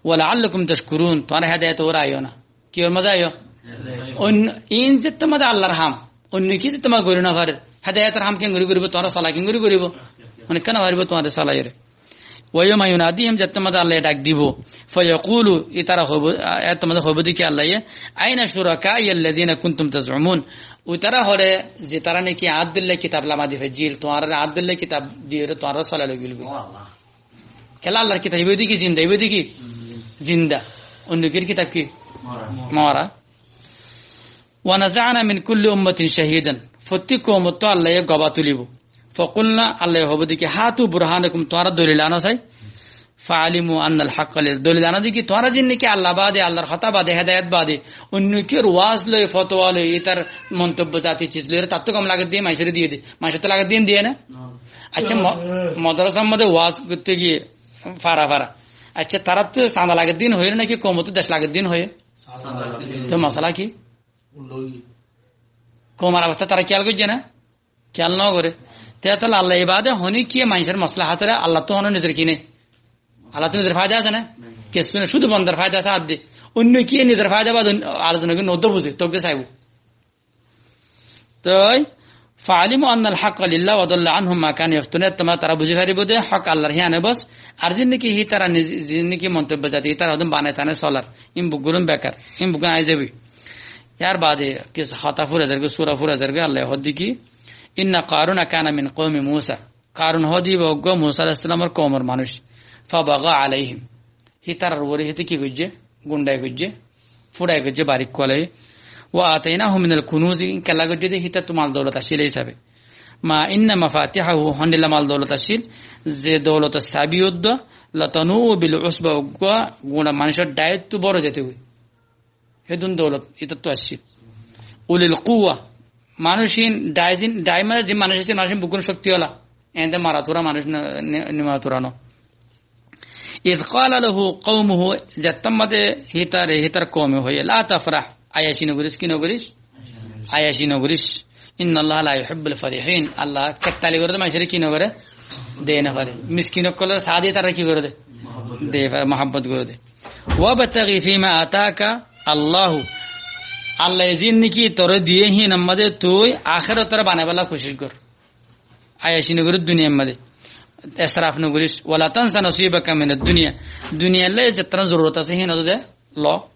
Wa la'allakum tashkurun, tuáñra hedayot ore aiyo na. Ki or mazé aiyo? Oinno, in zette mazé Allar ham. Oinno ki zette mazé gori no farer. Hedayotor ham kengori goribo, tuáñra solai kengori goribo? Mane kene faribo tuáñra solai re. Wa yawma yunadihim, zette mazé Allah ye dhak dibo. Fa yaqulu, itara hoibo, a, zette mazé hoibo de ki Allah ye, "Aina shuraka'iya alladhina kuntum taz'umun?" Itara hoó de, zitara niki añár dilla kitab lama di faijjil, tuáñrare añár dilla kitab diyore tuáñra solai loi gilgoi. Kiyólla Allar kitab ibá de ki zinda, ibá de ki zinda. Oinno kir kitab ki? Mora. Mora. Wa naza'na min kulli ummatin shahidan. Fottí koumottú Allah ye goba tulibo. Fa qulna, Allah ye hoibo de ki, "Hatu burhanakum", tuáñra dolil ano sai. Fa alimu annal haqqa lil-, dolil ano de ki, tuáñra zin niki Allah bade, Allar hotá bade, hedayot bade, oinno kiyór waz loi, fotowa loi, itar montobbo zati ciz loi, tattú kom laget diye, maincóre diye de. Maincóttu laget diye, diye na? Accá, mo-, modrasar modde waz goitte giye, fara fara. Accá, tarattú sanda lager din hoiye naki koumottú dec lager din hoiye? Sanda lager din. To masala ki? Koumor obosta tara kiyal goijje na? Kiyal no gore. Te tolla Allah ibade honi kiye maincor maslahat ore, Allah to hono nizor ki nei? Allah to nizor faida ase na? Kessú nei, cúdu bondar faida ase ar de. Oinno kiye nizor faida bade oin-, ar zone ki no buze, tokke saibo. Toi, "Fa alimu annal haqqa lillah wa dalla anhum ma kanu yaftarun." Toma tara buzi faribo de, hok Allar híane bos. Ar zin niki hítara niz-, zin niki montobbo zati, hítara hodún banai tanai solar. In buggulun bekar. In buggulun ai zabi. Yar bade kis hota fura zarge, sura fura zarge, Allah hoddi ki, "Inna Qaruna kana min qawmi Musa." Qarun hoddi ba uggwa Musa alayhis salamor koumor manuc. "Fa baga alayhim." Hítarar uore híte ki goijje? Gundai goijje, furai goijje, barik kualai. "Wa ataynahu minal kunuzi", kella goijje de hítattú mal doulot accíl e hísabe. "Ma inna mafatihahu", hondilla mal doulot accíl, ze doulotor sabi uddwa, "latanu'u bil usba", uggwa gura manúcor dhaittú boro zete goi. Hédun doulot hítattú accíl. "Ulil quwwa", manúcin dhai zin, dhai mane zin manúc accíl, manúcin bukkún cokti ola. Ende mara tura manúc no, ni-, ni mara tura no. "Idh qala lahu qawmuhu", zettót mazé hítare, hítar koume hoiye, "La tafrah", ayaci no goris, ki no goris? Ayaci no goris. "Innallaha la yuhibbul farihin", Allah kettali gore de maincóre ki no gore? De no fare. Miskin okkolore saá de tarare ki gore de? De fare, muhabbot gore de. "Wabtaghi fima ataka Allahu." Allaye ziín niki toré diyé híinor mazé tui ahératoré banaibálla kucíc gor. Ayaci nogoríc duniyair mazé. Esraf nogoríc. ولا تنس نصيبك من الدنيا. Duniyair loi zettará zorurot asé híinor mazé lo.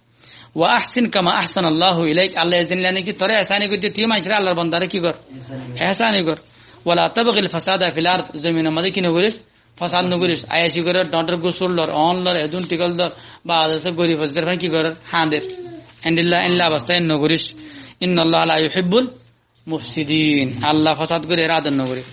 وأحسن كما أحسن الله إليك. Allaye ziín niki toré ehsáni goijjé tui maincóre Allar bandaré ki gor? Ehsáni gor. ولا تبغ الفساد في الأرض. Zominor mazé ki nogoríc? Fasad nogoríc. Ayaci gorer, dhoóñr gusúl lor, oón lor, edún tigol dor, ba adase gorib foijjar fán ki gorer, hañder. Endilla, endilla abostá en nogoríc. إن الله لا يحب المفسدين. Allah fasad gorí eré ador nogorí.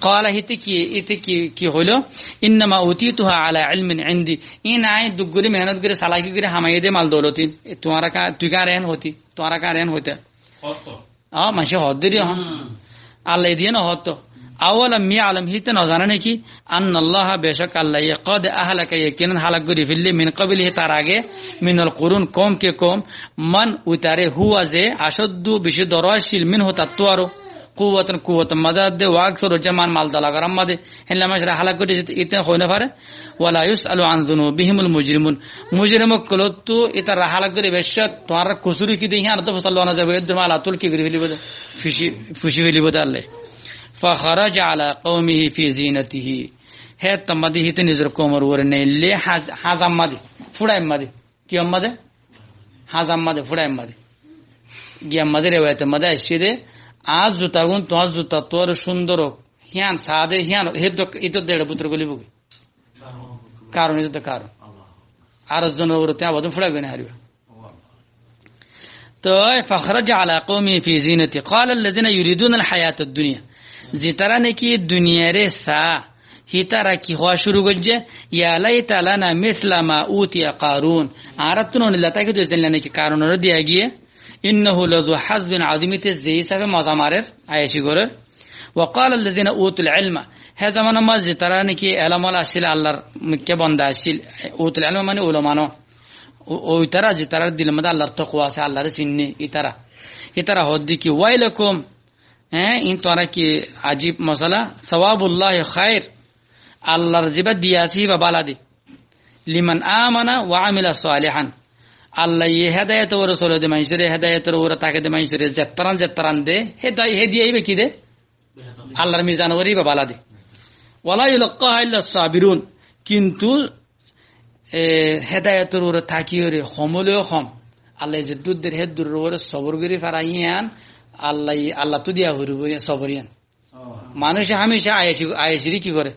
قال híte ki, híte ki, ki hoiló? إنما أوتيتها على علم عندي. Iín aññí duk gorí, mehénot gorí, salaki gorí, hamaiyé dé mal doulotín. E, tuáñra ka, tui ka ar en hoití, tuáñra ka ar en hoitá. Ó, maincé hoódde ri, hon. Hmm. Allaye diyé no hoóddo. أولم يعلم, híte no zane niki? أن الله, becók Allaye, قد أهلك, yakinan hálak gorí féille, من قبله, tar age, من القرون, koum ke koum, من, uitaré, هو, ze, أشد, beci doro accíl, منه, tattú aró, قوة, kuwotor mazé adde, وأكثر جمعا, mal dola gorár mazé, héndilla maincóre hálak gorí, ite hoi no fare. ولا يسأل عن ذنوبهم المجرمون. Mujrim ókkolóttu ítara hálak gorí beccót, tuáñrar kusúri ki dé, híanottú fusár lowa no zaibo, eddur mala tul ki gorí félaibo dé? Fuci, fuci félaibo dé Allaye. فخرج على قومه في زينته. Héttor mazé híte nizor koumor uore neille haz-, hazar mazé, fúçair mazé. Ki mazé? Hazar mazé, fúçair mazé. Giyar mazé rewayetor mazé aiccé dé, añár zutagún tuáñr zutattú aró cúndor ók. Hían saá dé, hían, héttor, héttor dé eçe bútore gólibogói. Karon, ítara karon. Ar zonor uore te abadon fúçai goi no fariba. Toi, فخرج على قومه في زينته. قال الذين يريدون الحياة الدنيا. Zitará niki duniyaré saá, hítara ki hoá cúru goijjé? يا ليت لنا مثل ما أوتي قارون. Añárattú no nilla táki dói zeinilla niki Karunoré diya giyé. إنه لذو حظ عظيم. Íte ze hísafe moza marer, ayaci gorer. وقال الذين أوتوا العلم. Hé zomanar mazé zitará niki elóm ola accíl, Allar mikká bonda accíl. أوتوا العلم mani ulama no. Ó, ó ítara zitarár dilor mazé Allar tokwa asé, Allaré sinné ítara. Ítara hoódde ki, ويلكم. Hé, iín tuáñra ki ajib mosala. ثواب الله خير. Allar zibá diya asé híba bála de. لمن آمن وعمل صالحا. Allaye hédayotor uore sole de maincóre, hédayotor uore táke de maincóre, zettarán zettarán de, héday-, hé diya íba ki de? Allar mizanor uore íba bála de. ولا يلقاها إلا الصابرون. Kintu, e, hédayotor uore tákiyóre hom óileyo hom, Allaye zeddúr der hédduror uore sobor gorí fara yían, Allaye, Allattú diya foribó yían, sobor yían. Manúice hámica ayaci, ayaciré ki goré?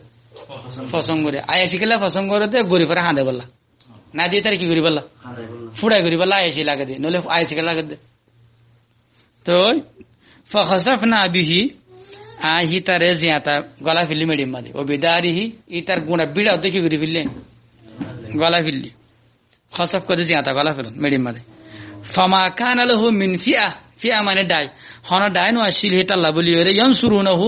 Fosón goré. Ayaci kiyólla fosón goré dé, goribore hañdaibolla. Nái de ítare ki goribálla? Fúçai goribálla ayaci lage dé. Noóile ayaci kiyólla lage dé? Toi, فخسفنا به, aññí hítare ziañta gola félli meçir mazé. وبداره, ítar guñça bíça ódde ki gori félli? Gola félli. Khasaf hoódde ziañta gola felon, meçir mazé. فما كان له من فئة, fi'a mane dhai. Hono dhai no accíl hítalla bóliyoré, ينصرونه,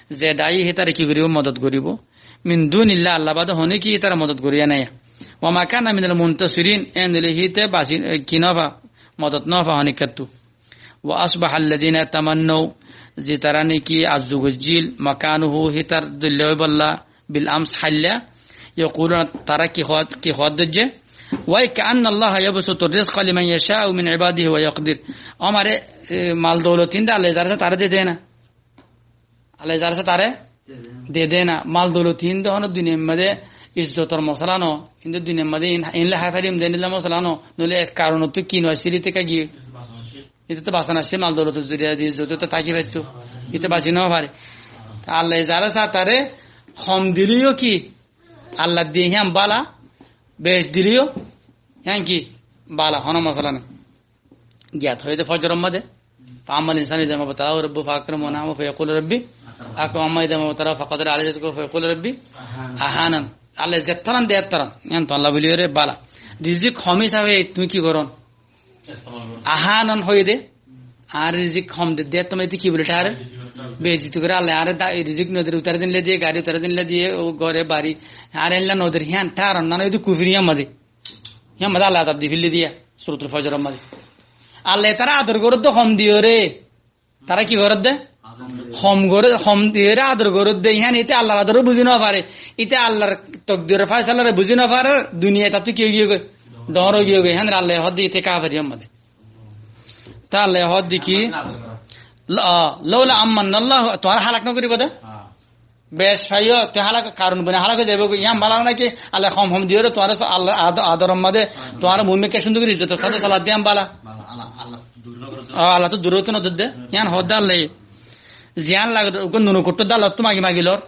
ze dhai hítare ki goribo, modot goribo. من دون الله, Alla bade honíkka hítare modot goriya naiya. وما كان من المنتصرين, endilla híte basi, e, ki nofa, modot nofa honíkkattu. وأصبح الذين تمنوا, zitará niki arzu goijjíl, مكانه, hítar dóilla óibolla, بالأمس, háilla, يقولون, tará ki hoó-, ki hoódde, ويكأن الله يبسط الرزق لمن يشاء من عباده ويقدر. Ó mare, e, mal doulotín de Allaye zaré saá taré de de na. Allaye zaré saá taré de de na. Mal doulotín de hono duniyair mazé izzotor mosala no. Inde duniyair mazé in-, inle hái farim de endilla mosala no. Noóile e karonottú ki no accíl, íte ká giyé. Íte to basan accíl, mal doulotor zoriya di, zodi to táki faittó. Íte basi no fare. Allaye zaré saá taré hom dileyo ki, Allar diye hían bála, beci dileyo hían ki bála, hono mosala nai. Giyat hoiyé de fozoror mazé. فأما الإنسان إذا ما ابتلاه ربه فأكرمه ونعمه فيقول ربي أكرمن. وأما إذا ما ابتلاه فقدر عليه رزقه فيقول ربي أهانن. Allaye zettarán de ettarán, hían to Alla bóliyoré bála. Rizik hom hísafe tuñí ki gorón? Ahanan hoiyé de, añáre rizik hom de, de, tuáñra íte ki bóli tháre? Beizzuti goré, Allaye añáre da-, rizik no der, utare din le diye, gari utare din le diye, ó góre bari, añáre endilla no der, hían tháron, nana íte kufir hían mazé. Hían mazé Allaye azab di félli diya, Suratul Fozoror mazé. Allaye tará ador goródde hom diyoré, tará ki goródde? Hom goré, hom diyoré ador goródde, hían íte Allar adoré buzí no fare, íte Allar tokdiror faisalaré buzí no fare, duniyait tattú ki ói giyé goi? Dhoóñr ói giyé goi, hían Allaye hoódde íte kafir hían mazé. Te Allaye hoódde ki, "Lo-, lawla an manna Allahu", tuáñre hálak no goríbo de. Bec faiyó, te hálak, Karun boni hálak ói zaibói. Yián bála naki? Allaye hom hom diyóre tuáñre so-, Allar ad-, adoror mazé tuáñre muúmikká cúndor gorí izzotor sáte solat de, yián bála. Ó, Allah ttú duré no dódde. Yián hoódde Allaye. Ziyán lage, uggwá nunu kuttú de Allah ttú magi magi lor.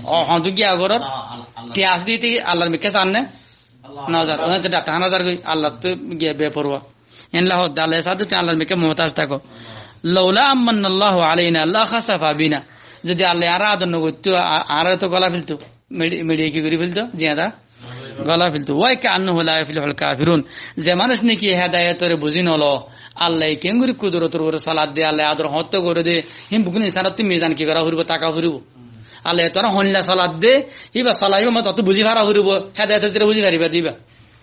Ó, hontú giya goror. Ti asé de íte Allar mikká zar né? No zar. Ónate dhatta hána zar goi, Allah ttú giya beporwa. Héndilla hoódde, Allaye saá de tuñí Allar mikká muhtaj táko. Lawla an manna Allahu alayna la khasafa bina. Zodi Allaye añáre ador no goittó, a-, añáre to gola felto. Meçi-, meçiye ki gorí felto? Ziyada gola felto. Wa ka annahu la yuflihul kafirun. Ze manúic naki hedayetore buzí nolo, Allaye keéngorí kudurotor uore solat de, Allaye ador hoóñtte goré de, hín beggún insanottú mizan ki gorá foribó, táka foribó. Allaye tuáñre hoilla solat de, híba sola híbar mazé tuáñttú buzí fara foribó, hedayetor zerá buzí faribá de híba.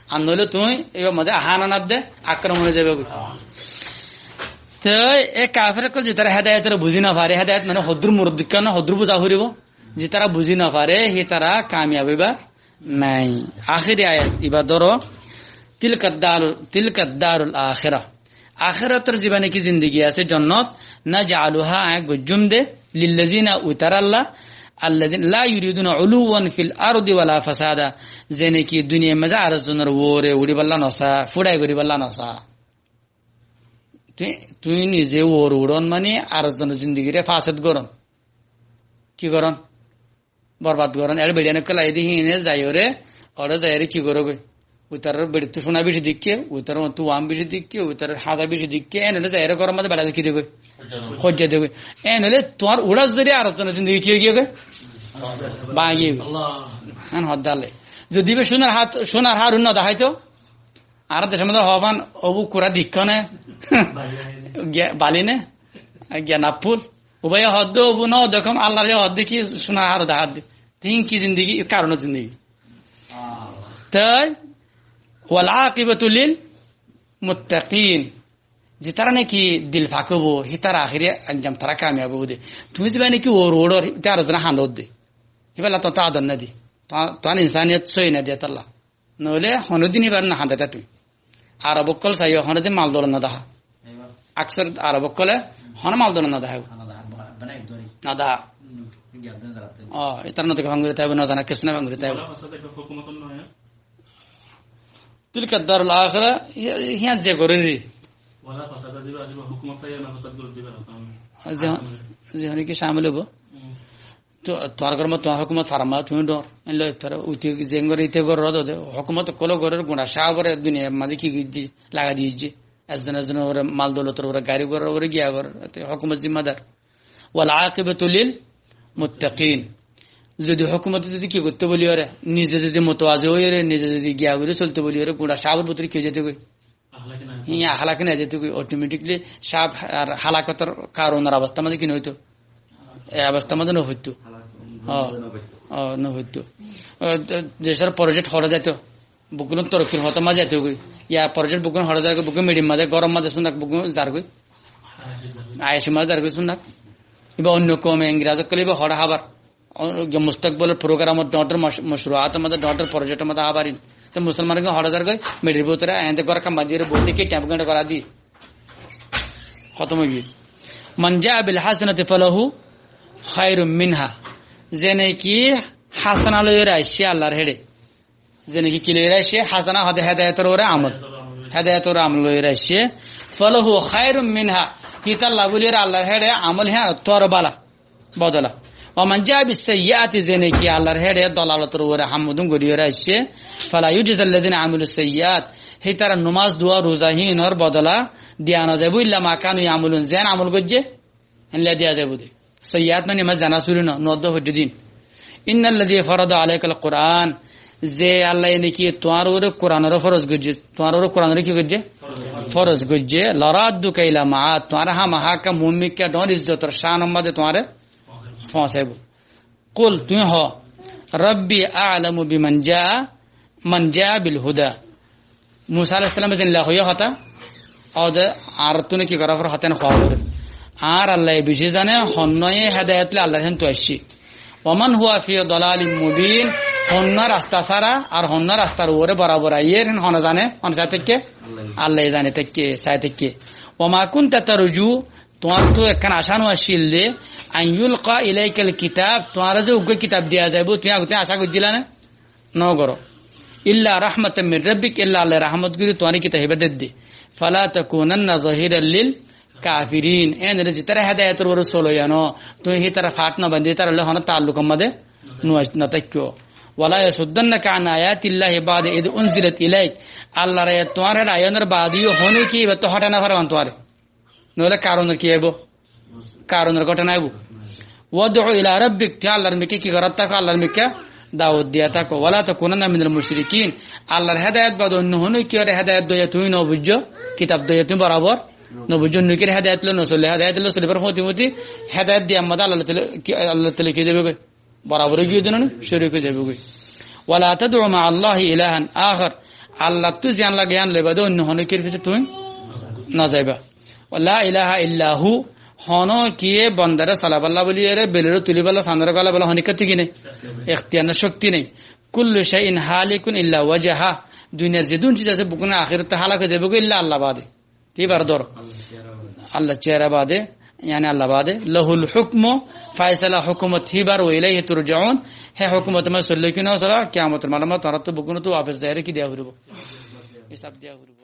Ar noóile tuñí íbar mazé hán anar de, akromon ói zaibói. Te e kafir ókkol zitara hedayetore buzí no fare, hedayet mane hoddúr murobbi kiyá, hoddúr buzá foribó, zitara buzí no fare, hítara kamiyab óibar nai. Ahéri ayat íba dóro, tilka darul, tilka darul akhira. Akherator ziba naki zindigi asé, jonnot, naj'aluha, añí goijjum de, lillazina, uitaralla, allazina la yuriduna uluwan fil ardi wala fasada, ze naki duniyair mazé ar zonor uore uçibálla no sa, fuçai goríbálla no sa. Tuñí, tuñí nize uore uçon mani ar zonor zindigire fasad goron. Ki goron? Borbad goron. Eçé beçiyan ókkol aiyé de híine zaiyóre, óre zaiyóre ki gorógoi? Uitarar beçittú cúna beci dikké, uitarar uottú wam beci dikké, uitarar háza beci dikké, en óile zaiyóre góror mazé beçai ki degoi? Hoijja degoi. En óile tuáñr uçar zoriya ar zonor zindigi ki ói giyói? Báñgi giyói. En hoddale. Zodi íba cúnar hát, cúnar hárun no daháito, añárar decór mazé hoófan, óbu kura dikká né? Giya-, bali né? Giya nappul. Ubaye hoódde, óbu no dekóm, Allar ye hoódde ki, cúnar hárun dahádde. Tin ki zindigi, karonor zindigi. Toi, wal aqibatu lil muttaqin. Zitara naki dil fak óibo, hítara ahéri anjam tará kamiyab óibo de. Tuñí ziba naki uore uçor, hítara ar zone hañdor de. Híballa tuáñttú ador no de. Tuá-, tuáñr insaniyot sóiyi no de tolla. Noóile honódin íbar no hañdaitá tuñí. Arob ókkol saiyó, honódin mal doulot no dahá. Aksar Arob ókkole honó mal doulot no dahá. No dahá. Ó, ítara no dehá fangori táibo, no zana kessú no fangori táibo. Tilka darul akhira, hí-, híyan ze gorér. Ze, ze hone ki camil óibo? Tó, tuáñr góror mazé tuáñr hókumot faramma, tuñí dóñr. Éilla ítara uite ze gorér, ite gorér, hókumot ókkole gorér, gura cábore duniyair mazé ki goijjé, lagai diyé. Ezzon ezzonor uore, mal doulotor uore, gari gúrar uore giya gorér, ete hókumot zimmadar. Wal aqibatu lil muttaqin. Zodi hókumote zodi ki goittó buli óre, nize zodi mutowazi ói óre, nize zodi giya gorí soltó buli óre, gura cábor bútore ki ói zaitó goi? Hí, ahlak nai zaitó goi, automatically cáb ar hálakotor karonor obostá mazé ki no óito? E obostá mazé no foittó. Ó, ó, no foittó. Ó, de-, decór project hore zaitó. Beggún torokkir fótor mazé zaitó goi. Ya project beggún hore zar goi, beggún meçir mazé, góror mazé sunak beggún zar goi. Ayacir mazé zar goi sunak. Iba oinno koume, Ingraz ókkole iba hore hábar. Ó, ge mustakbolor programot dóñr dóñr moc-, mocuruator mazé, dóñr dóñr projector mazé hábarin. Te musolman gún hoçé zargói, meçir bútore aññí de gór kamma diyóre boói táki, temp gánta gorá di. Hótom óiye. Man jaa bil hasanati falahu khairun minha. Zene ki hasana loiyóre aiccé Allar héçe. Zene ki ki loiyóre aiccé? Hasana hoó de hedayotor uore amol. Hedayotor uore amol loiyóre aiccé. Falahu khairun minha. Hítalla bóli Allar héçe amol híyan ottu aró bála. Bodola. Wa man jaa bis sayyiati, zene ki Allar héçe dolalotor uore ham udún goríyore aiccé, fala yujza alladhina amilu sayyiat, hítara nomaz, dua, ruza híinor bodola diya no zaibo, illa ma kanu yamulun, zen amol goijjé, hénle diya zaibo de. Sayyiat mani emma zena suri no, no oddo foijjé din. Inna alladhi farada alaikal Qur'an, ze Allaye niki tuáñr uore Kuranore foroz goijjé. Tuáñr uore Kuranore ki goijjé? Foroz goijjé. Laradduka ila ma'ad. Tuáñre hámaha ekka muúmikka dhoóñr izzotor cánor mazé tuáñre foóñsaibo. Qul, tuñí hoó, Rabbi a'lamu biman jaa, man jaa bil huda. Musa aláihis salame zendilla hoiyé hotá, óde añárattú ki gorá foré, hotá en hoó foré. Añár Allaye bicí zane, honnoye hedayot loi Allar héntu aiccí. Wa man huwa fi dalalin mubin, honno rasta sára ar honno rastar uore borabor aiyér, hén hone zane, hone sá táikke? Allah ye zani táikke, sai táikke. Wa ma kunta tarju, tuáñr tu ekkán acá no accíl de, an yulqa ilaikal kitab, tuáñre ze uggwá kitab diya zaibo, tuñí age tuñí acá goijjíla né? No goró. Illa rahmatan min rabbik, illa Allah ye rahmot gorí tuáñre kitab híba dedde. Fala takunanna zahiran lil kafirin. Enore zitara hedayetor uore soloiya no, tuñí hítara fát no bañdí, hítara loi hono taalluk or maze no táikko. Wala yasuddannaka an ayatillahi ba'da idh unzilat ilaik. Allahr ayat tuáñr héçe aiyonor baade yó honó ki ibattú hótai no fare tuáñre. Noóile Karunor ki óibo? Karunor gótana óibo. Wad'u ila rabbik, tuñí Allahr mikká ki gorat táko, Allahr mikká dawot diya táko. Wala takunanna minal mushrikin. Allahr hedayot baade onno honó ki ore hedayot doiya tuñí no buijjó, kitab doiya tuñí borabor no buijjó, onno ki ore hedayot loi no sole, hedayot loi solibar foti foti hedayot diya maze Allah tala ki, Allah tala ki zaibo goi? Borabor ói giyé de no, córik ói zaibo goi. Wala tad'u ma'allahi ilahan akhar. Allahttu ziyan lage yián loi baade onno honó kiyór fisé tuñí no zaiba. La ilaha illa hu, honó kiye bondare solaballa buli ere, belere tuliballa, sanore golaballa honikka tuki nai. Ektiyar nai, cokti nai. Kullu shay'in halikun illa wajha. Duniyar zedún ciz asé, beggún ahérotte hálak ói zaibo goi, illa Allah baade. Híbar dor. Allah cehara baade, yáni Allah baade. Lahul hukmu, faisala hukumot híbar, wa ilaihi turja'un. Hé hukumot maze solló ki no solló, kiyamotor maze tuáñrattú beggúnottú wafes zaire ki diya foribo? Hísab diya foribo.